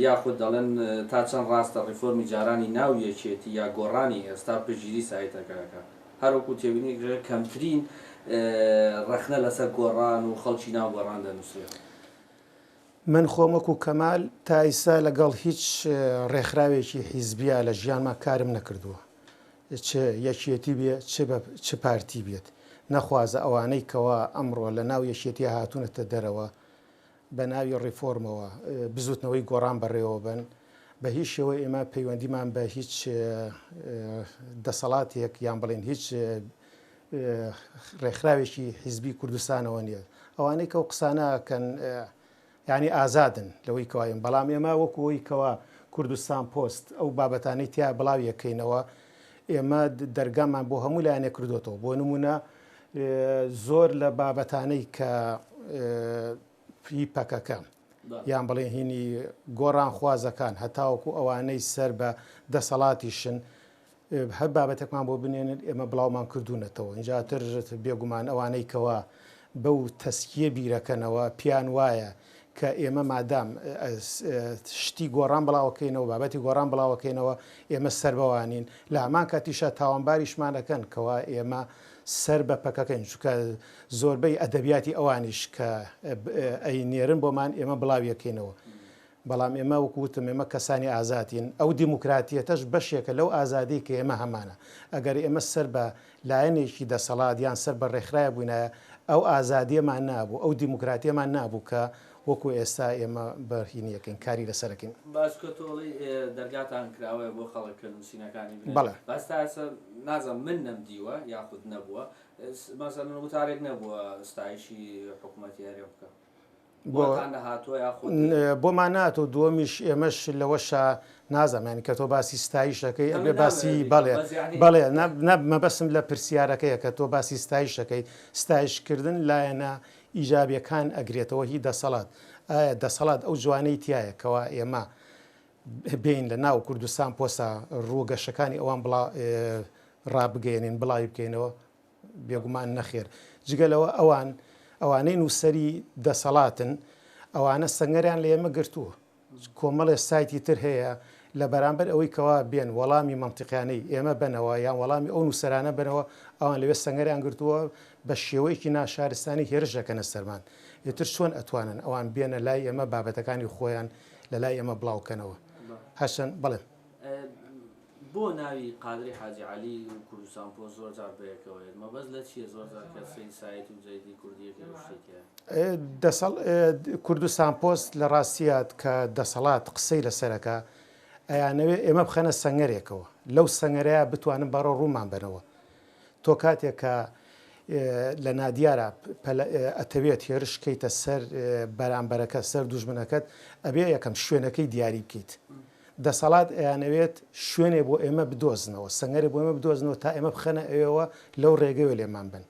[SPEAKER 2] یاخود دەڵێن تا چەند ڕاستە ڕیفۆرمی جارانی ناو یەکێتی یا گۆڕانی ئێستا پشتگیری سایتەکە ئەکا هەر وەکو تێبینی کەمترین ڕەخنە لەسەر گۆڕان و خەڵکی ناو گۆڕان دەنووسرێ.
[SPEAKER 4] من خۆم وەکو کەمال تا ئیستا لەگەڵ هیچ ڕێکخراوێکی حیزبیا لە ژیانما کارم نەکردووە چ یەکێتی بێ چ بە چ پارتی بێت نەخوازە ئەوانەی کەوا ئەمڕۆ لە ناو یەکێتیا هاتوونەتە دەرەوە بە ناوی ڕیفۆرمەوە بزوتنەوەی گۆڕان بەڕێوە بەن. بە هیچ شێوە ئێمە پەیوەندیمان بە هیچ دەسەڵاتێک یان بڵێن هیچ ڕێکخراوێکی حیزبی کوردستانەوە نییە. ئەوانەی کە ئەو قسانە ئەکەن یانی ئازادن لەوەی کەوا ئێمە بەڵام ئێمە وەکو ئەوەی کەوا کوردستان پۆست ئەو بابەتانەی تیا بڵاوی ئەکەینەوە ئێمە دەرگامان بۆ هەموو لایەنێک کردوێتەوە بۆ نمونە زۆر لە بابەتانەی کە هی پەکەکە یان بڵێن هینی گۆڕانخوازەکان هەتاوەکو ئەوانەی سەر بە دەسەڵاتیشن هەر بابەتێکمان بۆ بنێنن ئێمە بڵاومان کردوونەتەوە ئینجا تر بێگومان ئەوانەی کەوا بەو تەسکیە بیرەکەنەوە پیان وایە کە ئێمە مادام شتی گۆڕان بڵاوەکەینەوە بابەتی گۆڕان بڵاوەکەینەوە ئێمە سەر بەوانین لە هەمان کاتیشا تاوانباریشمان ئەکەن کەوا ئێمە سەر بە پەکەکەین چونکە زۆربەی ئەدەبیاتی ئەوانیش کە ئەینێرن بۆمان ئێمە بڵاویەکەینەوە بەڵام ئێمە وەکو وتم ئێمە کەسانی ئازادین، ئەو دیموکراتیەتەش بەشێکە لەو ئازادیەی کە ئێمە هەمانە، ئەگەر ئێمە سەر بە لایەنێکی دەسەڵات یان سەر بە ڕێکخراوێک بووینایە ئەو ئازادیەمان نابوو، ئەو دیموکراتیەمان نابوو کە وەکو ئێستا ئێمە بەرهینی ئەکەین، کاری لەسەر ئەکەین.
[SPEAKER 2] باش کە تۆ ئەڵێی دەرگاتان کراوەیە بۆ خەڵک کە نووسینەکانی بنێرن،
[SPEAKER 4] بەڵێ.
[SPEAKER 2] باس تا ئێستا نازانم من نەمدیوە یاخود نەبووە، مەسەلەن وتارێک نەبووە ستایشی حکوومەتی هەرێم بکا. بۆتان نەهاتووە یاخود؟
[SPEAKER 4] بۆمان نەهاتووە، دووەمیش ئێمەش لەوەشا نازانم یانی کە تۆ باسی ستایش دەکەی ئەبێ باسی بەڵێ بەڵێ نا مەبەستم لە پرسیارەکەیە کە تۆ باسی ستایش دەکەی ستایشکردن لایەنە ئیجابیەکان ئەگرێتەوە هی دەسەڵات ئایا دەسەڵات ئەو جوانەی تایە کەوا ئێمە بێین لە ناو کوردستان پۆستا ڕووە گەشەکانی ئەوان بڵا ڕابگەیەنین بڵاوی بکەینەوە بێگومان نەخێر. جگە لەوە ئەوان، ئەوانەی نووسەری دەسەڵاتن، ئەوانە سەنگەریان لە ئێمە گرتووە. کۆمەڵێ سایتی تر هەیە لە بەرامبەر ئەوەی کەوا بێن وەڵامی مەنتیقیانەی ئێمە بەنەوە یان وەڵامی ئەو نووسەرانە بەنەوە، ئەوان لەوێ سەنگەریان گرتووە بە شێوەیەکی ناشارستانی هێرش دەکەنە سەرمان. ئیتر چۆن ئەتوانن ئەوان بێنە لای ئێمە بابەتەکانی خۆیان لە لای ئێمە بڵاو کەنەوە؟ هەرچەند بەڵێ.
[SPEAKER 2] بۆ ناوی قادری حاجی عەلی و کوردستان پۆست زۆر جار بەیەکەوە یەت مەبەست لە چیە زۆر جار کە سەیری سایت و جەریدەی کوردیەکەی ئەو شتەی تیایە.
[SPEAKER 4] دەسەڵ کوردستان پۆست لە ڕاستیا کە دەسەڵات قسەی لەسەرەکا ئەیانەوێ ئێمە بخەنە سەنگەرێکەوە لەو سەنگەرەیا بتوانن بەڕەو ڕوومان بەنەوە تۆ کاتێک کە لە نادیارە ئەتەوێت هێرش کەیتە سەر بەرامبەرەکە سەر دوژمنەکەت ئەبێ یەکەم شوێنەکەی دیاری بکەیت دەسەڵات ئەیانەوێت شوێنێ بۆ ئێمە بدۆزنەوە، سەنگەرێ بۆ ئێمە بدۆزنەوە تا ئێمە بخەنە ئەوێوە لەو ڕێگەوە لێمان بن.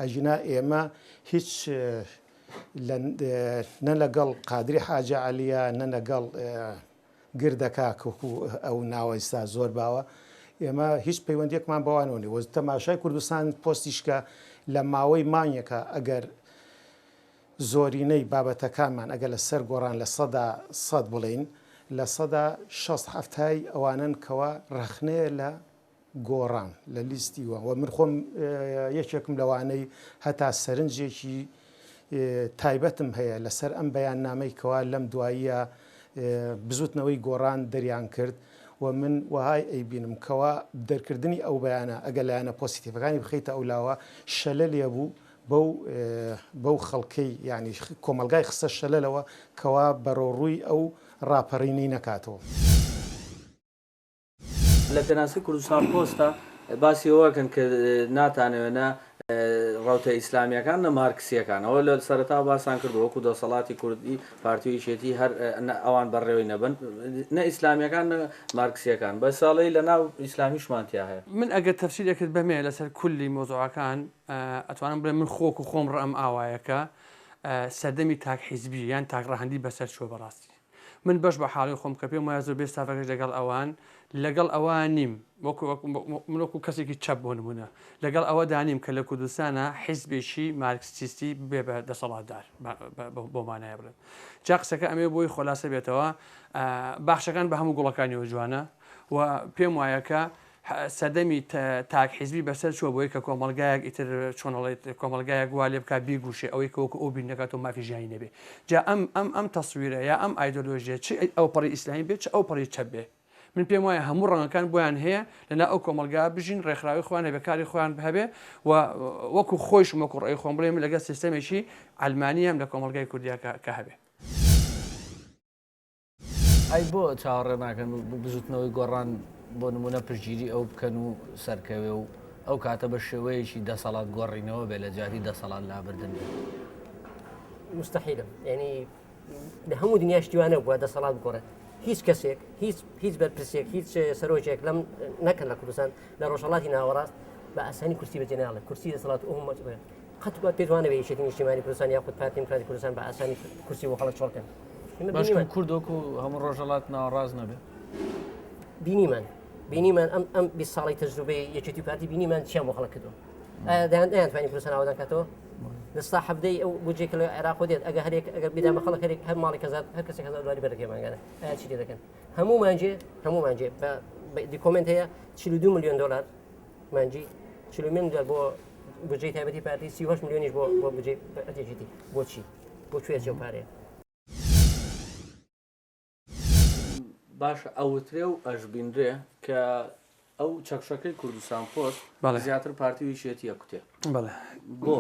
[SPEAKER 4] ئەگینا ئێمە هیچ نە لەگەڵ قادری حاجی عەلیە نە لەگەڵ گردەکە وەکو ئەو ناوە ئیستا زۆر باوە ئێمە هیچ پەیوەندیەکمان بەوانەوە نیە. وە تەماشای کوردستان پۆستیش کە لە ماوەی مانگێکا ئەگەر زۆرینەی بابەتەکانمان ئەگەر لە سەر گۆڕان 100% بڵێین 60% حەفتای ئەوانەن کەوا ڕەخنەیە لە گۆڕان لە لیستی وە وە من خۆم یەکێکم لەوانەی هەتا سەرنجێکی تایبەتم هەیە لەسەر ئەم بەیاننامەی کەوا لەم دواییە بزوتنەوەی گۆڕان دەریان کرد و من وەهای ئەیبینم کەوا دەرکردنی ئەو بەیانە ئەگەر لایەنە پۆسیتیفەکانی بخەیتە ئەولاوە شەلەلێ بوو بەو بەو خەڵکەی یانی کۆمەڵگای خستە شەلەلەوە کەوا بەرەوڕووی ئەو ڕاپەڕینەی نەکاتەوە.
[SPEAKER 2] لە پێناسەی کوردستان پۆستە باسی ئەوە ئەکەن کە ناتانەوێ نە ڕەوتە ئیسلامیەکان نە مارکسیەکان ئەوە لە سەرەتاوە باسان کردووە وەکو دەسەڵاتی کوردی پارتی و یەکێتی هەر ئەوان بەڕێوەی نەبن نە ئیسلامیەکان نە مارکسیەکان بەس ئەڵێی لە ناو ئیسلامیشمان تیا هەیە.
[SPEAKER 3] من ئەگەر تەفسیرێکت بەمێ لەسەر کولی مەوزوعەکان ئەتوانم بڵێم من خۆ وەکو خۆم ڕەئم ئاوایە کە سەردەمی تاک حیزبی یان تاک ڕەهەندی بەسەر چووە بەڕاستی من بەش بە حاڵی خۆم کە پێم وایە زۆربەی ستافەکەش لەگەڵ ئەوان لەگەڵ ئەوە نیم وەکو من وەکو کەسێکی چەپ بۆ نمونە لەگەڵ ئەوەدا نیم کە لە کوردستانە حیزبێکی مارکسیستی ببێ بە دەسەڵاتدار بۆ مانایە بڵێم جا قسەکە ئەمێ بۆی خۆلاسە بێتەوە باخچەکان بە هەموو گوڵەکانیەوە جوانە و پێم وایە کە سەردەمی تاک حیزبی بەسەر چووە بۆی کە کۆمەڵگایەک ئیتر چۆن ئەڵێیت کۆمەڵگایەک وا لێ بکات بیگوشێ ئەوەی کە وەکو ئەو بیر نەکات و مافی ژیانی نەبێ جا ئەم ئەم ئەم تەسویرە یا ئەم ئایدۆلۆژیە چ ئەوپەڕی ئیسلامی بێ چ ئەوپەڕی چەپ بێ من پێم وایە هەموو ڕەنگەکان بۆیان هەیە لەنا ئەو کۆمەڵگا بژین ڕێکخراوی خۆیان هەبێ کاری خۆیان هەبێ و وەکو خۆیشم وەکو ڕێی خۆم بڵێ من لەگەڵ سیستەمێکی عەلمانیەم لە کۆمەڵگای کوردیا کە هەبێ.
[SPEAKER 2] ئەی بۆ چاوەڕێ ناکەن بزوتنەوەی گۆڕان بۆ نمونە پشتگیری ئەو بکەن و سەرکەوێ و ئەو کاتە بە شێوەیەکی دەسەڵات گۆڕینەوە بێ لە جیاتی دەسەڵات لابردن بێت؟
[SPEAKER 5] مستحیلە یعنی لە هەموو دنیا شتی وا نەبووە دەسەڵات بگۆڕێت هیچ کەسێک هیچ هیچ بەرپرسێک هیچ سەرۆکێک لەم نەکەن لە کوردستان لە ڕۆژهەڵاتی ناوەڕاست بە ئاسانی کورسی بەجێ ناڵێ کورسی دەسەڵات ئەو قەت وە پێت وانەبێ یەکێتی نیشتیمانی کوردستان یاخود پارتی دیموکراتی کوردستان بە ئاسانی کورسی بۆ خەڵک چۆڵکەن
[SPEAKER 2] باشکم کورد وەکو هەموو ڕۆژهەڵات ناوەڕاست نەبێ
[SPEAKER 5] بینیمان بینیمان ئەم ئەم 20 ساڵی تەجروبەی یەکێتی پارتی بینیمان چیان بۆ خەڵک کردووە دەیان دەیانتوانی کوردستان ئاوەدان کاتەوە لە حەفتەی ئەو بودجەی کە لە عێراق دێت ئەگە هەرێک ئەگەر بیدامە خەڵک هەرێک هەر ماڵی هەزار هەر کەسێک هەزار دلاری بەرەکەی مانگانە ئایا چی لێ دەکەن هەموو مانجێ هەموو مانجێ بە document هەیە 42 میلیۆن دلار مانجی 40 میلیۆن دلار بۆ بودجەی تایبەتی پارتی 38 میلیۆنیش بۆ بۆ بودجەی یەکێتی بۆچی بۆ کوێ ئەچێ ئەو پارەیە؟
[SPEAKER 2] باشە ئەوترێ و ئەشبینرێ کە ئەو چەکشەکەی کوردستان پۆست زیاتر پارتی و یەکێتی ئەکوتێ
[SPEAKER 3] بەڵێ بۆ؟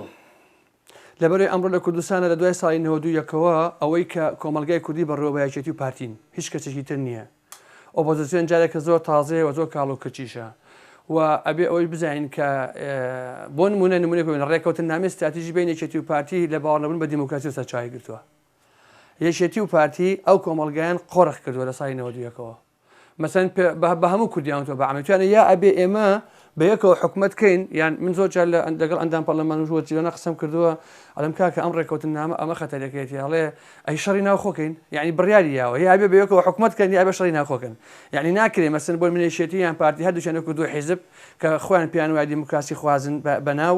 [SPEAKER 3] لەبەرئەوەی ئەمڕۆ لە کوردستانە لە دوای ساڵی 92 یەکەوە ئەوەی کە کۆمەڵگای کوردی بەڕێوە بە یەکێتی و پارتین هیچ کەسێکی تر نییە ئۆپۆزسیۆن جارێکە زۆر تازەیە و زۆر کاڵ و کرچیشە و ئەبێ ئەوەی بزانین کە بۆ نمونە نمونێک بێنە ڕێکەوتننامەی ستراتیژی بین یەکێتی و پارتی لە باوەڕنەبوون بە دیموکراسی و سەرچاوەی گرتووە یەکێتی و پارتی ئەو کۆمەڵگایان قۆرخ کردووە لە ساڵی 91 ەوە مەسەن بە هەموو کوردیان وتوە بە عەمەتوانە یا ئەبێ ئێمە بە یەکەوە حکومەت کەین یان من زۆر جار لەگەڵ ئەندام پەرلەمان و وەزیرانە قسەم کردووە ئەڵێم کاکە ئەم ڕێکەوتننامە ئەمە خەتەرەکەیەتی ئەڵێ ئەی شەڕی ناوخۆ کەین یعنی بڕیاری یاوە یا ئەبێ بە یەکەوە حکومەت کەن یا ئەبێ شەڕی ناوخۆ کەن یعنی ناکرێ مەسەن بۆ من یەکێتی یان پارتی هەردووکیان وەکو دوو حیزب کە خۆیان پێیان وایە دیموکراسی خوازن بە ناو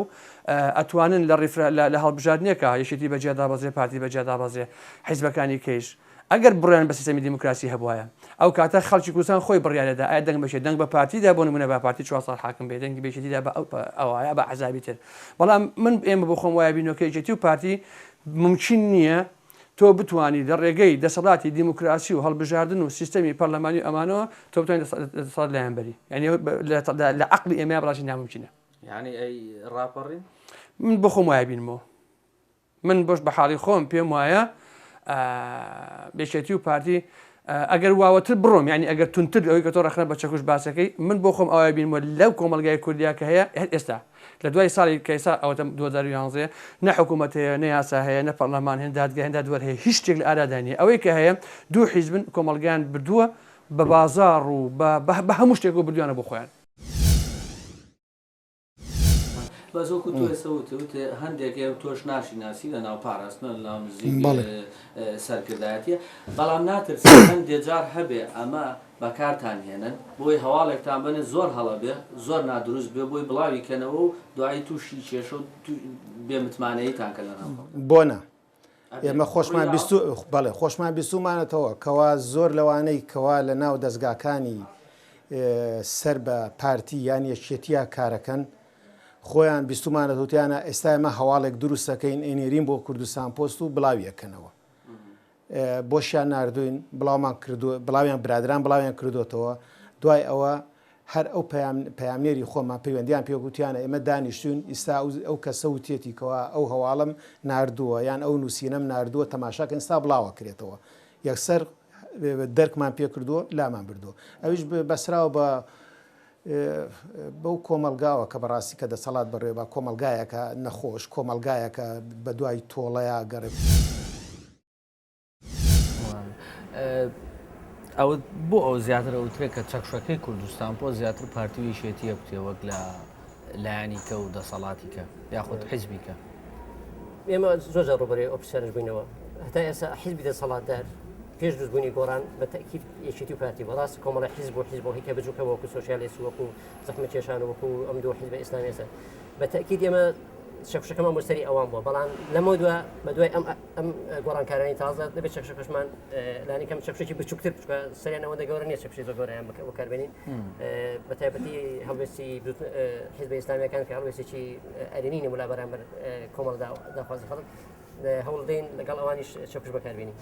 [SPEAKER 3] ئەتوانن لە ڕیفرا لە هەڵبژاردنێکا یەکێتی بە جیا دابەزێ پارتی بە جیا دابەزێ حیزبەکانی کەیش ئەگەر بڕیان بە سیستەمی دیموکراسی هەبوایە ئەو کاتە خەڵکی کوردستان خۆی بڕیارەدا ئایا دەنگ بەکێ دەنگ بە پارتی دا بۆ نمونە با پارتی چوار ساڵ حاکم بێ دەنگی بە یەکێتی دا بە ئەو ئەوە بە ئەحزابی تر بەڵام من ئێمە بۆ خۆم وایە بینەوە کە یەکێتی و پارتی مومکین نییە تۆ بتوانی لە ڕێگەی دەسەڵاتی دیموکراسی و هەڵبژاردن و سیستەمی پەرلەمانی و ئەمانەوە تۆ بتوانی دەسەڵات لایان بەری یعنی لە عەقڵی ئێمەیا بەڕاستی نامومکینە.
[SPEAKER 2] یعنی ئەی ڕاپەڕین؟
[SPEAKER 3] من بۆ خۆم وایە بینمەوە. من بۆش بە حاڵی خۆم پێم وایە یەکێتی و پارتی ئەگەر واوەتر بڕۆم یعنی ئەگەر تونتر ئەوەی کە تۆ ڕەخنە بە چەکوش باسەکەی من بۆ خۆم ئەوای بینمەوە لەو کۆمەڵگای کوردیا کە هەیە ئێستا لە دوای ساڵی کە ئێستا ئەوەتە 2011 نە حکوومەت هەیە نە یاسا هەیە نە پەرلەمان هەیە دادگا هەیە دادوەر هەیە هیچ شتێک لە ئارادا نییە ئەوەی کە هەیە دوو حیزبن کۆمەڵگایان بردووە بە بازاڕ و بە هەموو شتێک و بردوویانە بۆ خۆیان.
[SPEAKER 2] بەس وەکو تۆ ئێستا وت وت هەندێک ئێمە تۆش ناشی ناسی لە ناو پاراستنە لە ناو نزیک
[SPEAKER 4] بەڵێ.
[SPEAKER 2] سەرکردایەتیە بەڵام ناترسی هەندێ جار هەبێ ئەمە بەکارتان هێنن بۆی هەواڵێکتان بەنێ زۆر هەڵە بێ زۆر نادروست بێ بۆی بڵاوی کەنەوە و دوایی تووشی کێشە و بێ متمانەییتان کەن لە ناو خەڵک.
[SPEAKER 4] بۆ نا ئێمە خۆشمان بیستو بەڵێ خۆشمان بیستومانەتەوە کەوا زۆر لەوانەی کەوا لە ناو دەزگاکانی سەر بە پارتی یان یەکێتیا کارەکەن خۆیان بیستومانەتوتیانە ئێستا ئێمە هەواڵێک دروستەکەین ئەینێرین بۆ کوردستان پۆست و بڵاویەکەنەوە بۆشیان ناردوین بڵاومان کردو بڵاویان برادران بڵاویان کردوتەوە دوای ئەوە هەر ئەو پەیامنێری خۆمان پەیوەندیان پێ گوتیانە ئێمە دانیشتوین ئیستا ئەو کەسە وتیەتی کەوا ئەو هەواڵەم ناردووە یان ئەو نووسینەم ناردووە تەماشاکەن ئیستا بڵاوە کرێتەوە یەکسەر دەرکمان پێ کردووە لامان بردووە ئەویش بەسراوە بە بەو کۆمەلگاوە کە بەڕاستی کە دەسەڵات بەڕێ بە کۆمەلگایەکە نەخۆش کۆمەلگایەکە بە دوای تۆڵەیە گەڕێ.
[SPEAKER 2] ئەوە بۆ ئەو زیاتر ئەوترێ کە چەکشەکەی کوردستان پۆ زیاتر پارتی و یەکێتیە کوتێ وەک لە لایەنی کە و دەسەڵاتی کە یاخود حیزبی کە.
[SPEAKER 5] ئێمە زۆر جار ڕووبەرووی ئەو پرسیارەش بووینەوە هەتا ئێستا حیزبی دەسەڵاتدار پێش دروستبوونی گۆڕان بە تەئکید یەکێتی و پارتی بووە ڕاستە کۆمەڵە حیزب و حیزب و هیکە بچووکە وەکو سۆسیالیست وەکو زەحمەتکێشان و وەکو ئەم دوو حیزبە ئیسلامیە بە تەئکید ئێمە چەکوشەکەمان بۆ سەری ئەوان بووە بەڵام لەمە دوا بە دوای ئەم ئەم گۆڕانکارانی تازە دەبێت چەکشەکەشمان لانی کەم چەکشێکی بچووکتر بچکە سەریان ئەوەندە گەورە نییە چەکشی زۆر گەورەیان بەکاربێنین بە تایبەتی هەڵوێستی حزب ئیسلامیەکان کە هەڵوێستێکی ئەرێنی نەبوو لا بەرامبەر کۆمەڵ داخوازی خەڵک هەوڵ دەین لەگەڵ ئەوانیش چەکوش بەکاربێنین.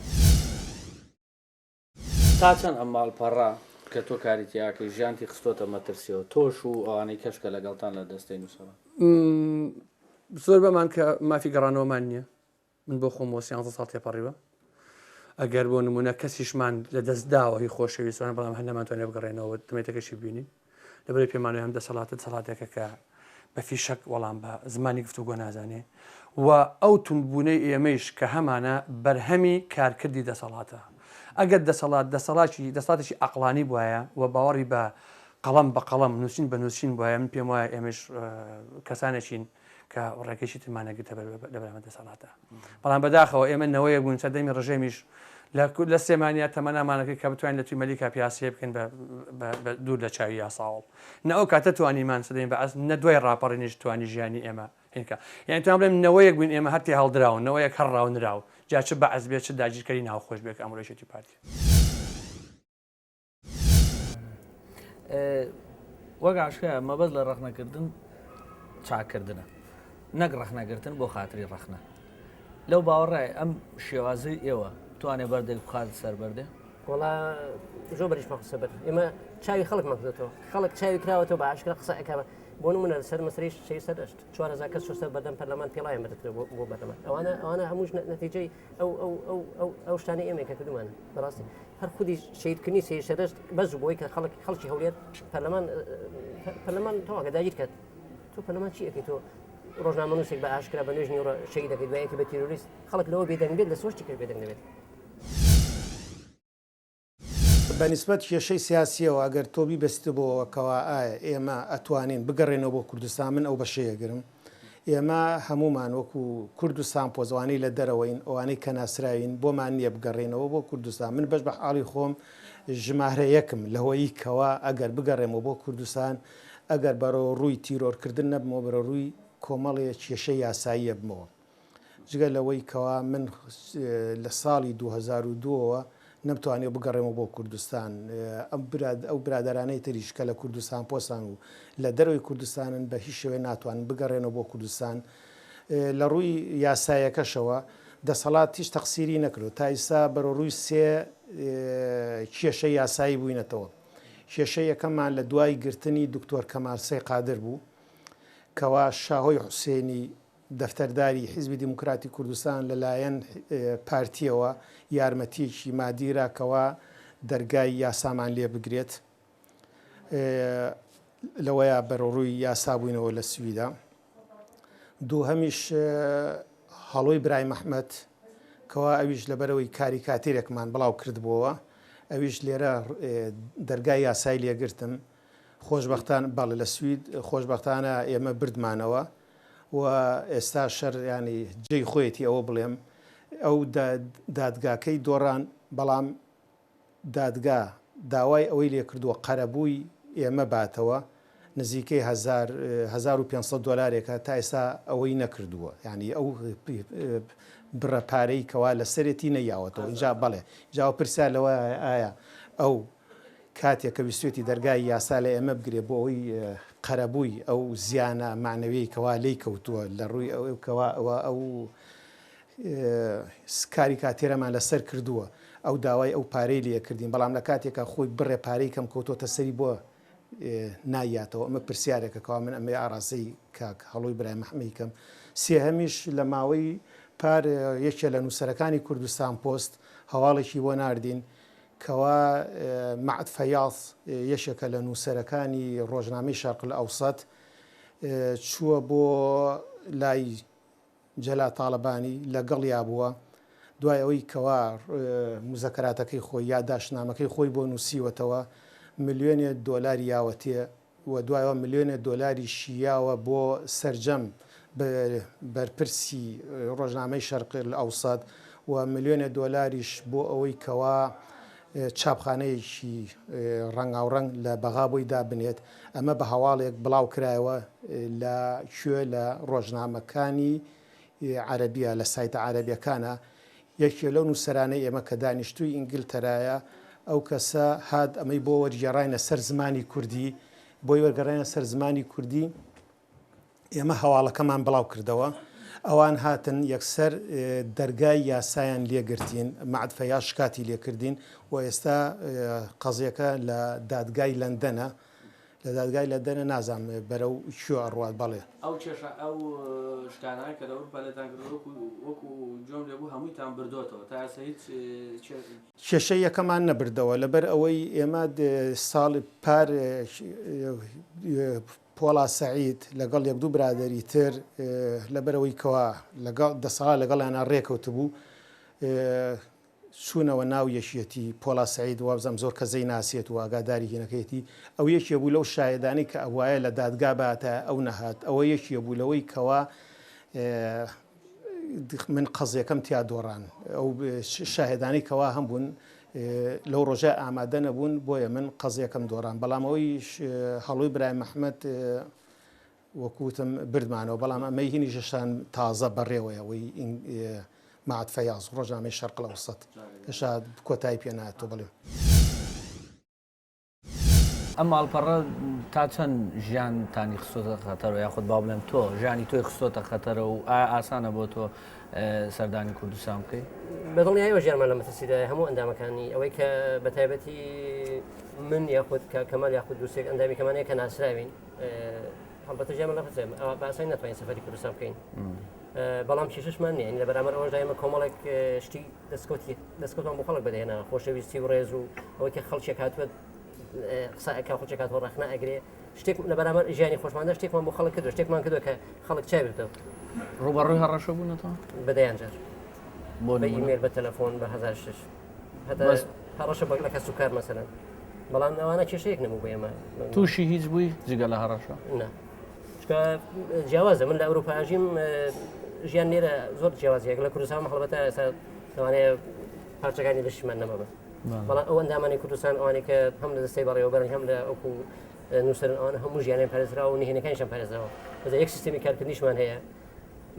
[SPEAKER 2] تا چەند ئەم ماڵپەڕە کە تۆ کاری تیاکەی ژیانتی خستۆتە مەترسیەوە تۆش و ئەوانەی کەش کە لەگەڵتان لە دەستەی نووسەران؟
[SPEAKER 3] زۆربەمان کە مافی گەڕانەوەمان نییە من بۆ خۆم بۆ سیانزە ساڵ تێپەڕیوە. ئەگەر بۆ نموونە کەسیشمان لە دەست داوە هی خۆشەویستمان بەڵام هەر نەمانتوانێت بگەڕێنەوە تمێتەکەشی ببینین لەبەرئەوەی پێمان وایە ئەم دەسەڵاتە دەسەڵاتێکە کە بە فیشەک وەڵام بە زمانی گفتوگۆ نازانێ و ئەو توندبوونەی ئێمەیش کە هەمانە بەرهەمی کارکردی دەسەڵاتە. ئەگەر دەسەڵات دەسەڵاکی دەسەڵاتێکی عەقڵانی بوایە و باوەڕی بە قەڵەم بە قەڵەم نووسین بە نووسین بوایە من پێم وایە ئێمەش کەسانێکین کە ڕێگەیەکی ترمان نەگرتە بەر لە بەرامبەر دەسەڵاتە. بەڵام بەداخەوە ئێمە نەوەیەک بووین سەردەمی ڕژێمیش لە لە سلێمانیا تەمەنامانەکرد کە بتوانین لە توی مەلیکا پیاسەیە بکەین بە بە دوور لە چاوی یاساوڵ. نە ئەو کاتە توانیمان سەردەمی بەعس نە دوای ڕاپەڕینیش توانی ژیانی ئێمە هینکا. یانی توانم بڵێم نەوەیەک بووین ئێمە هەر تێهەڵدراون، نەوەیەک هەر ڕاونراو، جا چ بەعس بێت چ داگیرکەری ناوخۆش بێت کە ئەمڕۆ یەکێتی و پارتی.
[SPEAKER 2] وەک ئاشکرایە مەبەست لە ڕەخنەکردن چاککردنە نەک ڕەخنەگرتن بۆ خاتری ڕەخنە لەو باوەڕای ئەم شێوازەی ئێوە توانێ بەردێک بخات سەر بەردێ
[SPEAKER 5] وڵا زۆر بەریشمان قسە بەر ئێمە چاوی خەڵکمان کردێتەوە خەڵک چاوی کراوەتەوە بە ئاشکرا قسە ئەکا بۆ نمونە لەسەر مەسەلەی شەهید سەردەشت 4000 کەس چۆ سەر بەردەم پەرلەمان پێڵایان بەردەکرێت بۆ پەرلەمان ئەوانە ئەوانە هەمووش نەتیجەی ئەو ئەو ئەو ئەو ئەو شتانەی ئێمە کە کردومانە بەڕاستی هەر خودی شەهیدکردنی سەید سەردەشت بەس بۆی کە خەڵک خەڵکی هەولێر پەرلەمان پەرلەمان تەواگە داگیر کرد تۆ پەرلەمان چی ئەەکەی تۆ ڕۆژنامەنووسێک بە ئاشکرا بە نوێژ نیوڕە شەهید دەکەیت دوایەکی بە تیرۆریست خەڵک لەوە بێدەنگ بێت لە سۆشتی کرد بێدەنگ دەبێت.
[SPEAKER 4] بە نیسبەت کێشەی سیاسییەوە ئەگەر تۆ بیبەستیتەوە کەوا ئایا ئێمە ئەتوانین بگەڕێینەوە بۆ کوردستان من ئەو بەشەی ئەگرم. ئێمە هەموومان وەکو کوردستانپۆست ئەوانەی لە دەرەوەین ئەوانەی کە ناسراوین بۆمان نییە بگەڕێینەوە بۆ کوردستان من بەش بە حاڵی خۆم ژمارە یەکم لەوەی کەوا ئەگەر بگەڕێمەوە بۆ کوردستان ئەگەر بەرەو ڕووی تیرۆرکردن نەبمەوە بەرەو ڕووی کۆمەڵێ کێشەی یاسایی ئەبمەوە. جگە لەوەی کەوا من لە ساڵی 2002 ەوە نەمتوانیوە بگەڕێمەوە بۆ کوردستان، ئەو برادەرانەی تریش کە لە کوردستان پۆستان و لە دەرەوەی کوردستانن بە هیچ شێوەیەک ناتوانن بگەڕێنەوە بۆ کوردستان. لە ڕووی یاسایەکەشەوە دەسەڵات هیچ تەقسیری نەکردوە، تا ئیستا بەرەو ڕووی سێ کێشەی یاسایی بووینەتەوە. کێشەی یەکەممان لە دوای گرتنی دکتۆر کەمال سەی قادر بوو کەوا شاهۆی حوسێنی دەفتەرداری حیزبی دیموکراتی کوردستان لە لایەن پارتییەوە یارمەتییەکی مادی را کەوا دەرگای یاسامان لێ بگرێت. لەوەیا بەرەوڕووی یاسا بووینەوە لە سویدا. دووهەمیش هەڵۆی برایم ئەحمەد کەوا ئەویش لەبەرئەوەی کاریکاتیرێکمان بڵاو کردبۆوە ئەویش لێرە دەرگای یاسای لێگرتن. خۆشبەختان بەڵێ لە سوید خۆشبەختانە ئێمە بردمانەوە. و ئێستا شەر یانی جێی خۆیەتی ئەوە بڵێم ئەو دادگاکەی دۆڕان بەڵام دادگا داوای ئەوەی لێکردووە قەرەبووی ئێمە باتەوە نزیکەی 1500 دلارێکە تا ئێستا ئەوەی نەکردووە یعنی ئەو بڕە پارەی کەوا لەسەرێتی نەیاوەتەوە اینجا بەڵێ جاوە پرسیار لەوە ئایا ئەو کاتێک کە ویستویەتی دەرگای یاسا لە ئێمە بگرێ بۆ ئەوەی قەرەبووی ئەو زیانە مەعنەویەی کەوا لێی کەوتووە لە ڕووی ئەو کەوا ئەوە ئەو کاریکاتێرەمان لەسەر کردووە ئەو داوای ئەو پارەی لێ کردین بەڵام لە کاتێکا خۆی بڕێ پارەی کەم کەوتۆتە سەری بۆ نایاتەوە ئەمە پرسیارێکە کەوا من ئەمەی ئاراستەی کاک هەڵۆی برای مەحمەی کەم سێهەمیش لە ماوەی پار یەکێ لە نووسەرەکانی کوردستان پۆست هەواڵێکی بۆ ناردین کەوا مەعد فەیاز یەکێکە لە نووسەرەکانی ڕۆژنامەی شەرق الاوسط چووە بۆ لای جەلا تاڵەبانی لەگەڵیا بووە دوای ئەوەی کەوا موزەکەراتەکەی خۆی یاداشتنامەکەی خۆی بۆ نووسیوەتەوە ملیۆنێ دۆلاری یاوەتێ و دوایەوە ملیۆنێ دۆلاریشی یاوە بۆ سەرجەم بەرپرسی ڕۆژنامەی شەرق الاوسط و ملیۆنێ دۆلاریش بۆ ئەوەی کەوا چاپخانەیەکی ڕەنگاوڕەنگ لە بەغا بۆی دابنێت. ئەمە بە هەواڵێک بڵاو کرایەوە لە کوێ لە ڕۆژنامەکانی عەرەبیە لە سایتە عەرەبیەکانە یەکێ لەو نووسەرانەی ئێمە کە دانیشتووی ئینگلتەرایە ئەو کەسە هات ئەمەی بۆ وەرگێڕاینە سەر زمانی کوردی بۆی وەرگەڕاینە سەر زمانی کوردی ئێمە هەواڵەکەمان بڵاو کردەوە ئەوان هاتن یەکسەر دەرگای یاسایان لێگرتین مەعد فەیاز شکاتی لێکردین و ئێستا قەزیەکە لە دادگای لەندەنە. لە دادگای لەندەنە نازانم بەرەو کوێ ئەڕوات بەڵێ.
[SPEAKER 3] ئەو کێشە ئەو شتانە کە لە ئەوروپا لێتان کردوە وەکو وەکو گوێم لێ بوو هەموویتان بردۆتەوە تا ئێستا هیچ کێ.
[SPEAKER 4] کێشەی یەکەمان نەبردەوە لەبەر ئەوەی ئێمە ساڵی پار پۆڵا سەعید لەگەڵ یەک دوو برادەری تر لەبەرئەوەی کەوا لەگەڵ دەسەڵات لەگەڵیانا ڕێکەوتبوو چوونەوە ناو یەکیەتی، پۆڵا سەعید وابزانم زۆر کەس دەیناسێت و ئاگاداری هینەکەیەتی، ئەو یەکێ بوو لەو شاهێدانەی کە ئەبوایە لە دادگا باتایە ئەو نەهات، ئەوە یەکێ بوو لەوەی کەوا من قەزیەکەم تیا دۆڕان، ئەو شاهێدانەی کەوا هەمبوون لەو ڕۆژە ئامادە نەبوون بۆیە من قەزیەکەم دۆڕان، بەڵام ئەوەی هەڵۆی برایم ئەحمەد وەکو وتم بردمانەوە بەڵام ئەمەی هینیش هێشتان تازە بەڕێوەیە ئەوەی مەعد فەیاز ڕۆژنامەی شەرق الاوسط هێشتا کۆتایی پێ نەهاتووە بەڵێ.
[SPEAKER 2] ئەم ماڵپەڕە تا چەند ژیانتانی خستۆتە خەتەرەوە یاخود با بڵێم تۆ ژیانی تۆی خستۆتە خەتەرەوە و ئایا ئاسانە بۆ تۆ سەردانی کوردستان بکەیت؟
[SPEAKER 5] بە دڵنیایەوە ژیانمان لە مەترسیدایە هەموو ئەندامەکانی ئەوەی کە بە تایبەتی من یاخود کە کەمال یاخود دووسێک ئەندامی کەمانەیە کە ناسراوین هەڵبەتە ژیانمان لە خەتەرە ئەوە بە ئاسانی ناتوانین سەفەری کوردستان بکەین بەڵام کێشەشمان نییە لە بەرامبەر ئەوەشدا ئێمە کۆمەڵێک شتی دەستکەوتی دەستکەوتمان بۆ خەڵک بەدەهێنا خۆشەویستی و ڕێز و ئەوەی کە خەڵکێک هاتووە قسە ئەکا خەڵکێک هاتووە ڕەخنە ئەگرێ شتێک لە بەرامبەر ژیانی خۆشماندا شتێکمان بۆ خەڵک کردو شتێکمان کردووە کە خەڵک چاوی بێتەوە
[SPEAKER 2] ڕووبەڕووی هەڕەشە بوونەتەوە
[SPEAKER 5] بە دەیان جار
[SPEAKER 2] بۆ
[SPEAKER 5] بە
[SPEAKER 2] نموونە
[SPEAKER 5] ئیمێل بە تەلەفۆن بە 1006 هەتا
[SPEAKER 2] بەس
[SPEAKER 5] هەڕەشە بە لە کەس و کار مەسەلەن بەڵام ئەوانە کێشەیەک نەبوو بۆ ئێمە
[SPEAKER 2] تووشی هیچ بووی جگە لە هەڕەشە
[SPEAKER 5] نا چونکە جیاوازە من لە ئەوروپا ئەژیم ژیان لێرە زۆر جیاوازیە لە کوردستان هەڵبەتە ئێستا لەوانەیە پارچەکانی لەشیمان نەمابن بەڵام ئەو ئەندامانی کوردستان ئەوانەی کە هەم لە دەستەی بەڕێوەبەرن هەم لە ئەوکو نووسەرن ئەوانە هەموو ژیانیان پارێزراوە و نهێنەکانیشان پارێزراوە بەزە یەک سیستەمی کارکردنیشمان هەیە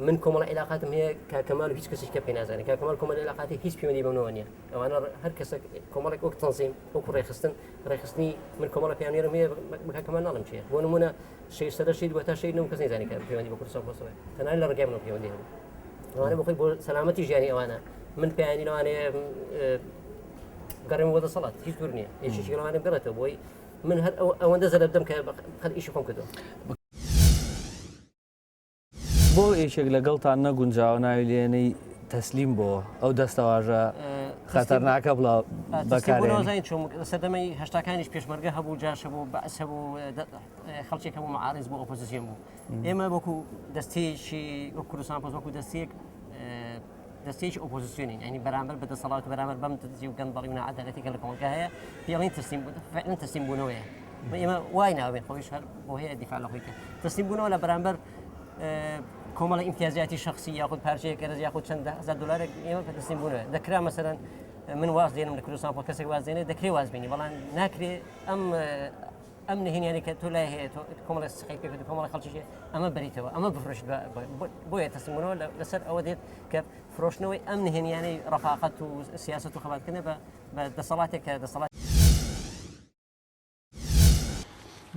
[SPEAKER 5] من کۆمەڵە عیلاقاتم هەیە کاک کەمال و هیچ کەسیش کە پێی نازانێت کاک کەمال کۆمەڵە عیلاقاتی هیچ پەیوەندی بەمنەوە نییە ئەوانە هەر کەسێک کۆمەڵێک وەک تەنزیم وەکو ڕێکخستن ڕێکخستنی من کۆمەڵە پەیامنێرم هەیە بە کاک کەمال ناڵێم چییە بۆ نمونە شەهید سەدە شەهید بووە تا شەهید نەبوو کەس نەیزانی کە پەیوەندی بە کوردستان پۆستەوە هەیە تەنانەت لە ڕێگای منەوە پەیوەندی هەبوو ئەوانە بۆ خۆی بۆ سەلامەتی ژیانی ئەوانە من پەیانی لەوانەیە گەڕێم بۆ دەسەڵات هیچ دوور نییە یەکێکی لەوانە بگەڕێتەوە بۆی من هەر ئەوەندە زەرەر بدەم کە قەت ئیشی خۆم کردووە.
[SPEAKER 2] بۆ یەکێک لەگەڵتان نەگونجاوە ناوی لێنەی تەسلیم بۆ ئەو دەستەواژە خەتەرناکە بڵا
[SPEAKER 5] بەکارێنی چۆن سەردەمەی هەشتاکانیش پێشمەرگە هەبوو جاش هەبوو بەعس هەبوو خەڵکێک هەبوو معارز بۆ ئۆپۆزیسیۆن بوو ئێمە وەکو دەستەیەکی وەک کوردستان پۆست وەکو دەستەیەک دەستەیەکی ئۆپۆزیسیۆنین یعنی بەرامبەر بە دەسەڵات و بەرامبەر بەم دزی و گەندەڵی و ناعەدالەتی کە لە کۆمەڵگا هەیە پێڵین تەسلیم بوون فعلا تەسلیم بوونەوەیە ئێمە وای ناوێن خۆیش هەر بۆ هەیە دیفاع لە خۆی کە تەسلیم بوونەوە لە بەرامبەر کۆمەڵە ئیمتیازاتی شخصی یاخود پارچەیەک کەرەز یاخود چەند هەزار دلارێک ئێمە بە تەسلیم بوونەوە دەکرا مەسەلەن من واز دێنم لە کوردستان خۆ کەسێک واز دێنێ دەکرێ واز بینی بەڵام ناکرێ ئەم ئەم نهێنیانەی کە تۆ لای هەیە تۆ کۆمەڵی سقی پێ کردو کۆمەڵی خەڵکی ئەمە بریتەوە ئەمە بفرۆشت بۆیە تەسلیمبوونەوە لەسەر ئەوە دێت کە فرۆشتنەوەی ئەم نهێنیانەی ڕەفاقەت و سیاست و خەباتکردنە بە بە دەسەڵاتێک کە دەسەڵات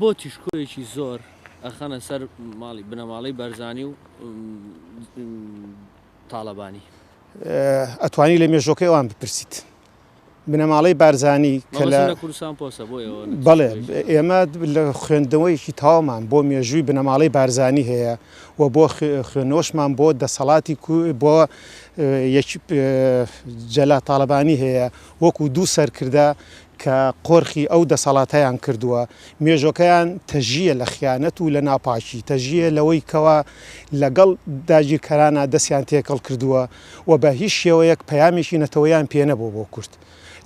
[SPEAKER 2] بۆ تیشکۆیەکی زۆر ئەخەنە سەر ماڵی بنەماڵەی بەرزانی و تاڵەبانی.
[SPEAKER 4] ئەتوانی لە مێژۆکەی ئەوان بپرسیت. بنەماڵەی بارزانی کە لە
[SPEAKER 2] کوردستان پۆستە بۆ ئێوە
[SPEAKER 4] بەڵێ ئێمە لە خوێندنەوەیەکی تەواومان بۆ مێژووی بنەماڵەی بارزانی هەیە و بۆ خوێندنەوەشمان بۆ دەسەڵاتی بۆ جەلا تاڵەبانی هەیە وەکو دوو سەرکردە کە قۆرخی ئەو دەسەڵاتەیان کردووە مێژۆکەیان تەژییە لە خیانەت و لە ناپاکی تەژییە لەوەی کەوا لەگەڵ داگیرکەرانە دەستیان تێکەڵ کردووە و بە هیچ شێوەیەک پەیامێکی نەتەوەیان پێ نەبوو بۆ کورد.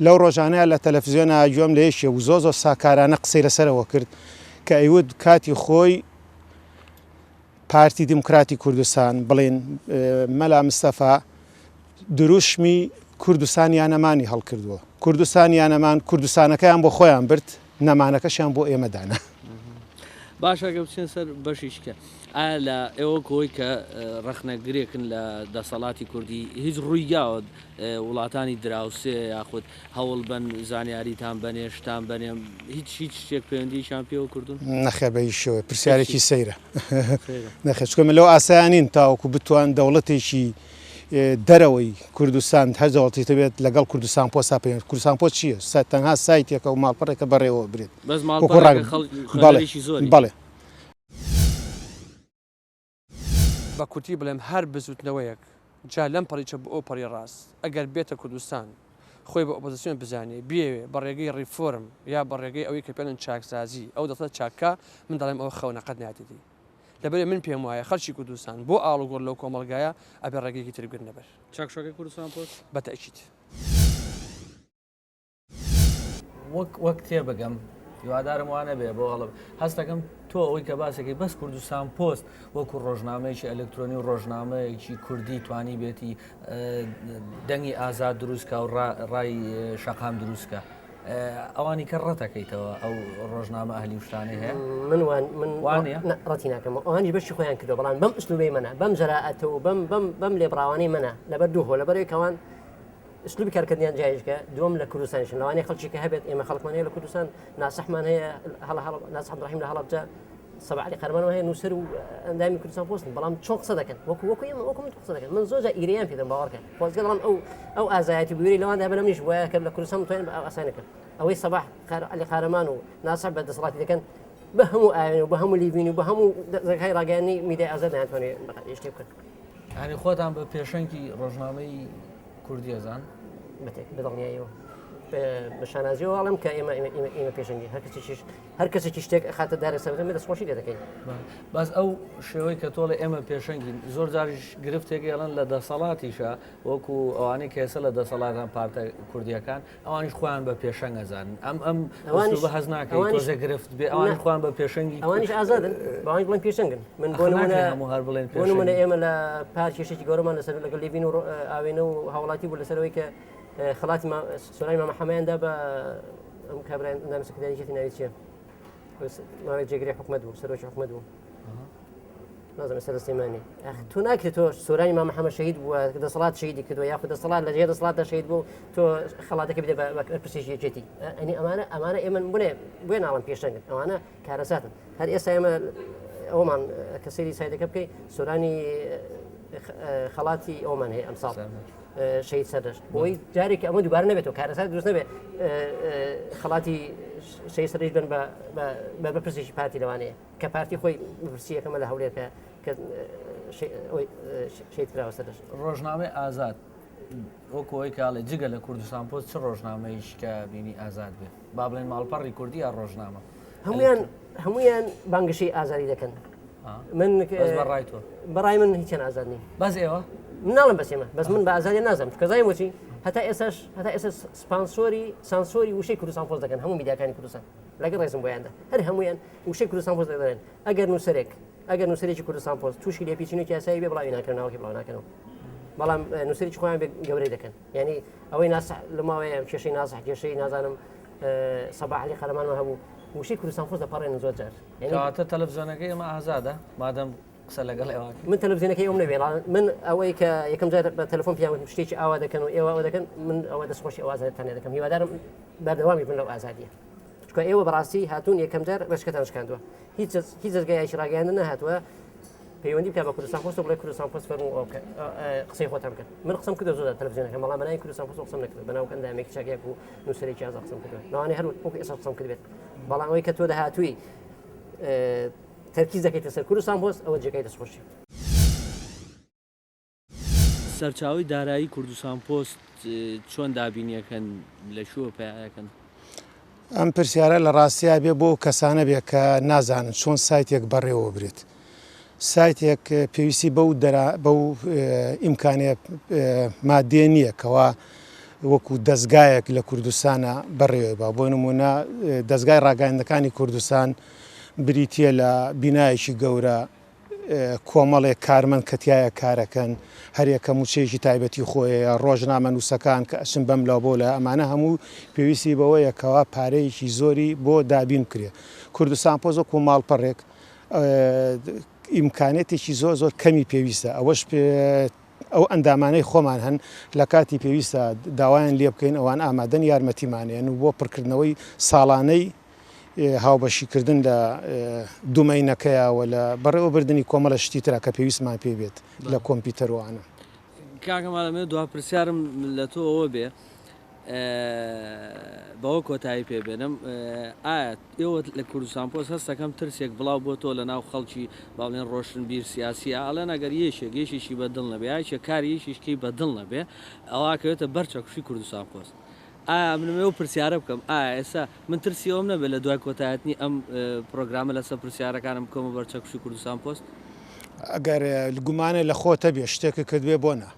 [SPEAKER 4] لەو ڕۆژانەیا لە تەلەفزیۆنا گوێم لە یەکێ بوو زۆر زۆر ساکارانە قسەی لەسەرەوە کرد کە ئەیوت کاتی خۆی پارتی دیموکراتی کوردستان بڵێن مەلا مستەفا دروشمی کوردستان یا نەمانی هەڵکردووە. کوردستان یا نەمان کوردستانەکەیان بۆ خۆیان برد نەمانەکەشیان بۆ ئێمە دانا.
[SPEAKER 2] باشە گەر بچینە سەر بەشیش کە ئایا لە ئێوە کۆی کە ڕەخنەگرێکن لە دەسەڵاتی کوردی هیچ ڕووی یاوە وڵاتانی دراوسێ یاخود هەوڵ بەن زانیاریتان بەنێ شتان بەنێ هیچ هیچ شتێک پەیوەندیشان پێوە کردوون؟
[SPEAKER 4] نەخێر بە هیچ شێوەیەک پرسیارێکی سەیرە نەخێر چونکە من لەو ئاستەیا نیم تاوەکو بتوان دەوڵەتێکی. دەرەوەی کوردستان هەر دەوڵەتی تر بێت لەگەڵ کوردستان پۆستا پەیوەند کوردستان پۆست چییە؟ تەنها سایتێکە و ماڵپەڕێکە بەڕێوە برێت
[SPEAKER 2] بەس
[SPEAKER 4] وەکو ڕاگ
[SPEAKER 2] ماڵپەڕێکە خەڵک
[SPEAKER 4] بەڵێ
[SPEAKER 2] خوێنەرێکی زۆری
[SPEAKER 4] بەڵێ.
[SPEAKER 3] بە کورتی بڵێم هەر بزوتنەوەیەک جا لەم پەڕی چەپ بۆ ئەو پەڕی ڕاست ئەگەر بێتە کوردستان خۆی بە ئۆپۆزسیۆن بزانێ بیەوێ بە ڕێگەی ڕیفۆرم یا بە ڕێگەی ئەوەی کە پێڵێن چاکسازی ئەو دەسەڵاتە چاک کا من دەڵێم ئەوە خەونە قەت نایەتە دی لەبەرئ من پێم وایە خەڵکی کوردستان بۆ ئاڵوگۆڕ لەو کۆمەڵگایە ئەبێ ڕێگەیەکی تر بگرنە بەر.
[SPEAKER 2] چاکشۆکەی کوردستان پۆست؟
[SPEAKER 3] بە تەئکید.
[SPEAKER 2] وەک وەک تێبگەم هیوادارم وا نەبێ بۆ هەڵە هەستەکەم تۆ ئەوەی کە باسەکەی بەس کوردستان پۆست وەکو ڕۆژنامەیەکی ئەلکترۆنی و ڕۆژنامەیەکی کوردی توانی بێتی دەنگی ئازاد دروستکە و ڕای شەقام دروستکە ئەوانی کە ڕەتەکەیتەوە ئەو ڕۆژنامە ئەهلی شتانەی هەیە
[SPEAKER 5] من وان من وانە ڕەتی ناکەمەوە ئەوانیش بەشی خۆیان کردو بەڵام بەم ئسلوبەی منە بەم جەرائەتەوە بەم بەم بەم لێبڕاوانەی منە لەبەر دوو هۆ لەبەرەوەی کەوان ئسلوبی کارکردنیان جیایشکە دووەم لە کوردستانیشن لەوانەیە خەڵکی کە هەبێت ئێمە خەڵکمان هەیە لە کوردستان ناسحمان هەیە هەڵە هەڵ ناسح عەبدولڕەحیم لە هەڵەبجە سەباح عەلی قەرەمانەوە هەیە نووسەر و ئەندامی کوردستان پۆستن بەڵام چۆن قسە دەکەن وەکو وەکو ئێمە وەکو من قسە دەکەن من زۆر جار ئیرەیان پێ دەم باوەڕکە خۆزگە دەڵێم ئەو ئەو ئازایەتی بوێری لەواندا هەبێ لە منیش وایە کە لە کوردستان بتوانین بە ئاسانی کەم ئەوەی سەباح عەلی قارەمان و ناسح بە دەسەڵاتی دەکەن بە هەموو ئاوێن و بە هەموو لیڤین و بە هەموو دەزگای ڕاگەیاندنی میدیای ئازاد ناتوانێت شتێ بکەن
[SPEAKER 2] یعنی خۆتان بە پێشەنگی ڕۆژنامەی کوردی ئەزان؟
[SPEAKER 5] بە دڵنیاییەوە بە شانازیەوە ئەڵێم کە ئێمە ئێمە ئێمە پێشەنگی هەر کەسێکیش هەر کەسێکی شتێک خاتە دارە سەر من دەستخۆشی لێ دەکەین
[SPEAKER 2] بەس ئەو شێوەی کە تۆڵێ ئێمە پێشەنگین زۆر جاریش گرفتێک ئێڵن لە دەسەڵاتیشە وەکو ئەوانەی کە ئێستا لە دەسەڵاتان پارتە کوردیەکان ئەوانیش خۆیان بە پێشەنگ ئەزانن ئەم ئەم
[SPEAKER 5] ئەوانیش
[SPEAKER 2] بە هەز ناکەی تۆزێ گرفت بێ ئەوانیش خۆیان بە پێشەنگی
[SPEAKER 5] ئەوانیش ئازادن بەوانیش بڵێن پێشەنگن من بۆ نمونە
[SPEAKER 2] هەموو هەر بڵێن
[SPEAKER 5] بۆ نمونە ئێمە لە پار کێشێکی گەورەمان لەسەر لەگەڵ لێڤین و ئاوێنە و هاوڵاتی بوو لەسەرەوەی کە خەڵاتی سۆرانی مامە حەمەیان دا بە ئەم کابرای ئەندامی سکرتاری یەکێتی ناوی چییە ماوەیەک جێگری حکومەت بوو سەرۆکی حکومەت بوو نازم سەر سلێمانی تۆ ناکرێت تۆ سۆرانی مامە حەمە شەهید بووە دەسەڵات شەهیدی کردووە یاخود دەسەڵات لە ژێر دەسەڵاتدا شەهید بوو تۆ خەڵاتەکە بدە بە بەرپرسێکی یەکێتی ئەنی ئەمانە ئەمانە ئێمە بنێ بۆێ ناڵم پێشەنگن ئەوانە کارەساتن هەر ئێستا ئێمە ئەومان کە سەیری سایدەکە بکەی سۆرانی خەڵاتی ئەومان هەیە ئەمساڵ شەهید سەردەشت بۆی جارێکی ئەمە دووبارە نەبێتەوە کارەسات دروست نەبێت خەڵاتی شەهید سەردەشت بن بە بەرپرسێکی پارتی لەوانەیە کە پارتی خۆی بەرپرسی یەکەمە لە هەولێر کە کە شەهید کراوە سەردەشت.
[SPEAKER 2] ڕۆژنامەی ئازاد وەکو ئەوەی کە ئەڵێ جگە لە کوردستان پۆست چ ڕۆژنامەیەکی کە بینی ئازاد بێ با بڵێن ماڵپەڕی کوردی یا ڕۆژنامە
[SPEAKER 5] هەمویان هەمویان بانگەشەی ئازادی دەکەن من
[SPEAKER 2] بەڕای تۆ
[SPEAKER 5] بەڕای من هیچیان ئازاد نین
[SPEAKER 2] بەس ئێوە
[SPEAKER 5] ناڵم بەس ئێمە بەس من بە ئازادی نازم چونکە زانیم بۆچی هەتا ئێستاش هەتا ئێستا سپانسۆری سانسۆری وشەی کوردستان پۆست دەکەن هەموو میدیاکانی کوردستان لەگەڵ ڕێزم بۆیاندا هەر هەمویان وشەی کوردستان پۆست دەڵێن ئەگەر نووسەرێک ئەگەر نووسەرێکی کوردستان پۆست تووشی لێپیچینێکی یاسایی بێ بڵاوی ناکەن ناوەکی بڵاو ناکەنەوە بەڵام نووسەرێکی خۆیان بێ گەورەی دەکەن یعنی ئەوەی ناسح لە ماوەیە کێشەی ناسح کێشەی نازانم سەباح عەلی قەرەمانمان هەبوو وشەی کوردستان پۆست دەپەڕێنن زۆر جار
[SPEAKER 2] کەواتە تەلەفزیۆنەکەی ئێمە ئازادە مادەم قسە لەگەڵ ئێوە
[SPEAKER 5] من تەلەفزیۆنەکەی ئەوم نەبێ من ئەوەی کە یەکەم جار بە تەلەفۆن پیان وتم شتێکی ئاوا دەکەن و ئێوە ئەوە دەکەن من ئەوە دەستخۆشی ئەو ئازادیتان لێ دەکەم هیوادارم بەردەوامی بن لەو ئازادیە چونکە ئێوە بەڕاستی هاتوون یەکەم جار ڕێچکەتان شکاندووە هیچ هیچ دەزگایەکی ڕاگەیاندن نەهاتووە پەیوەندی بکە بە کوردستان پۆست و بڵێ کوردستان پۆست فەرموو ئەو بکە قسەی خۆتان بکەن من قسەم کردو زۆر تەلەفزیۆنەکە بەڵام بەناوی کوردستان پۆست قسەم نەکرد بەناو ئەندامێکی چاکێک و نووسەرێکی ئازاد قسەم کردووە لەوانەیە هەر وەکو ئێستا قسەم کردبێت بەڵام ئەوەی کە تۆ دەهاتووی تەرکیز دەکەیتە سەر کوردستان پۆست ئەوە جێگای دەستخۆشی.
[SPEAKER 2] سەرچاوەی دارایی کوردستان پۆست چۆن دابینیەکەن لە کوێوە پەیایەکەن؟
[SPEAKER 4] ئەم پرسیارە لە ڕاستیا بێ بۆ ئەو کەسانە بێ کە نازانن چۆن سایتێک بەڕێوە برێت. سایتێک پێویستی بەو دەرا بەو ئیمکانە مادیە نییە کەوا وەکو دەزگایەک لە کوردستانە بەڕێوە با بۆ نمونە دەزگای ڕاگەیاندنەکانی کوردستان بریتییە لە بینایەکی گەورە کۆمەڵێک کارمەند کە تیایا کارەکەن، هەریەکە موچەیەکی تایبەتی خۆی هەیە، ڕۆژنامەنووسەکان کە ئەچن بەم لاو بەو لا، ئەمانە هەموو پێویستی بەوەیە کەوا پارەیەکی زۆری بۆ دابین بکرێ. کوردستانپۆست وەکوو ماڵپەڕێک ئیمکانیەتێکی زۆر زۆر کەمی پێویستە، ئەوەش ئەو ئەندامانەی خۆمان هەن لە کاتی پێویستە داوایان لێ بکەین ئەوان ئامادەن یارمەتیمانێن و بۆ پڕکردنەوەی ساڵانەی هاوبەشیکردن لە دومەینەکەیا و لە بەڕێوەبردنی کۆمەڵە شتی ترا کە پێویستمان پێی بێت لە کۆمپیوتەر و ئانە.
[SPEAKER 2] کاکە مالە من دوا پرسیارم لە تۆ ئەوە بێ بەوە کۆتایی پێ بێنم ئایا ئێوە لە کوردستان پۆست هەستەکەم ترسێک بڵاو بۆ تۆ لە ناو خەڵکی باڵێن ڕۆشنبیر سیاسیە ئەڵێن ئەگەر یەکێک یەکێکی بە دڵ نەبێ یاکێ کاری یەکیشکی بە دڵ نەبێ ئەوا کەوێتە بەر چەکوشی کوردستان پۆست ئایا من ئەمەوێ ئەو پرسیارە بکەم ئایا ئێستا من ترسی ئەوەم نەبێت لە دوای کۆتایەتنی ئەم پرۆگرامە لەسەر پرسیارەکانم بکەمە بەر چەکوشی کوردستان پۆست؟
[SPEAKER 4] ئەگەر گومانێ لە خۆت هەبێ شتێکت کردبێ بۆ نا؟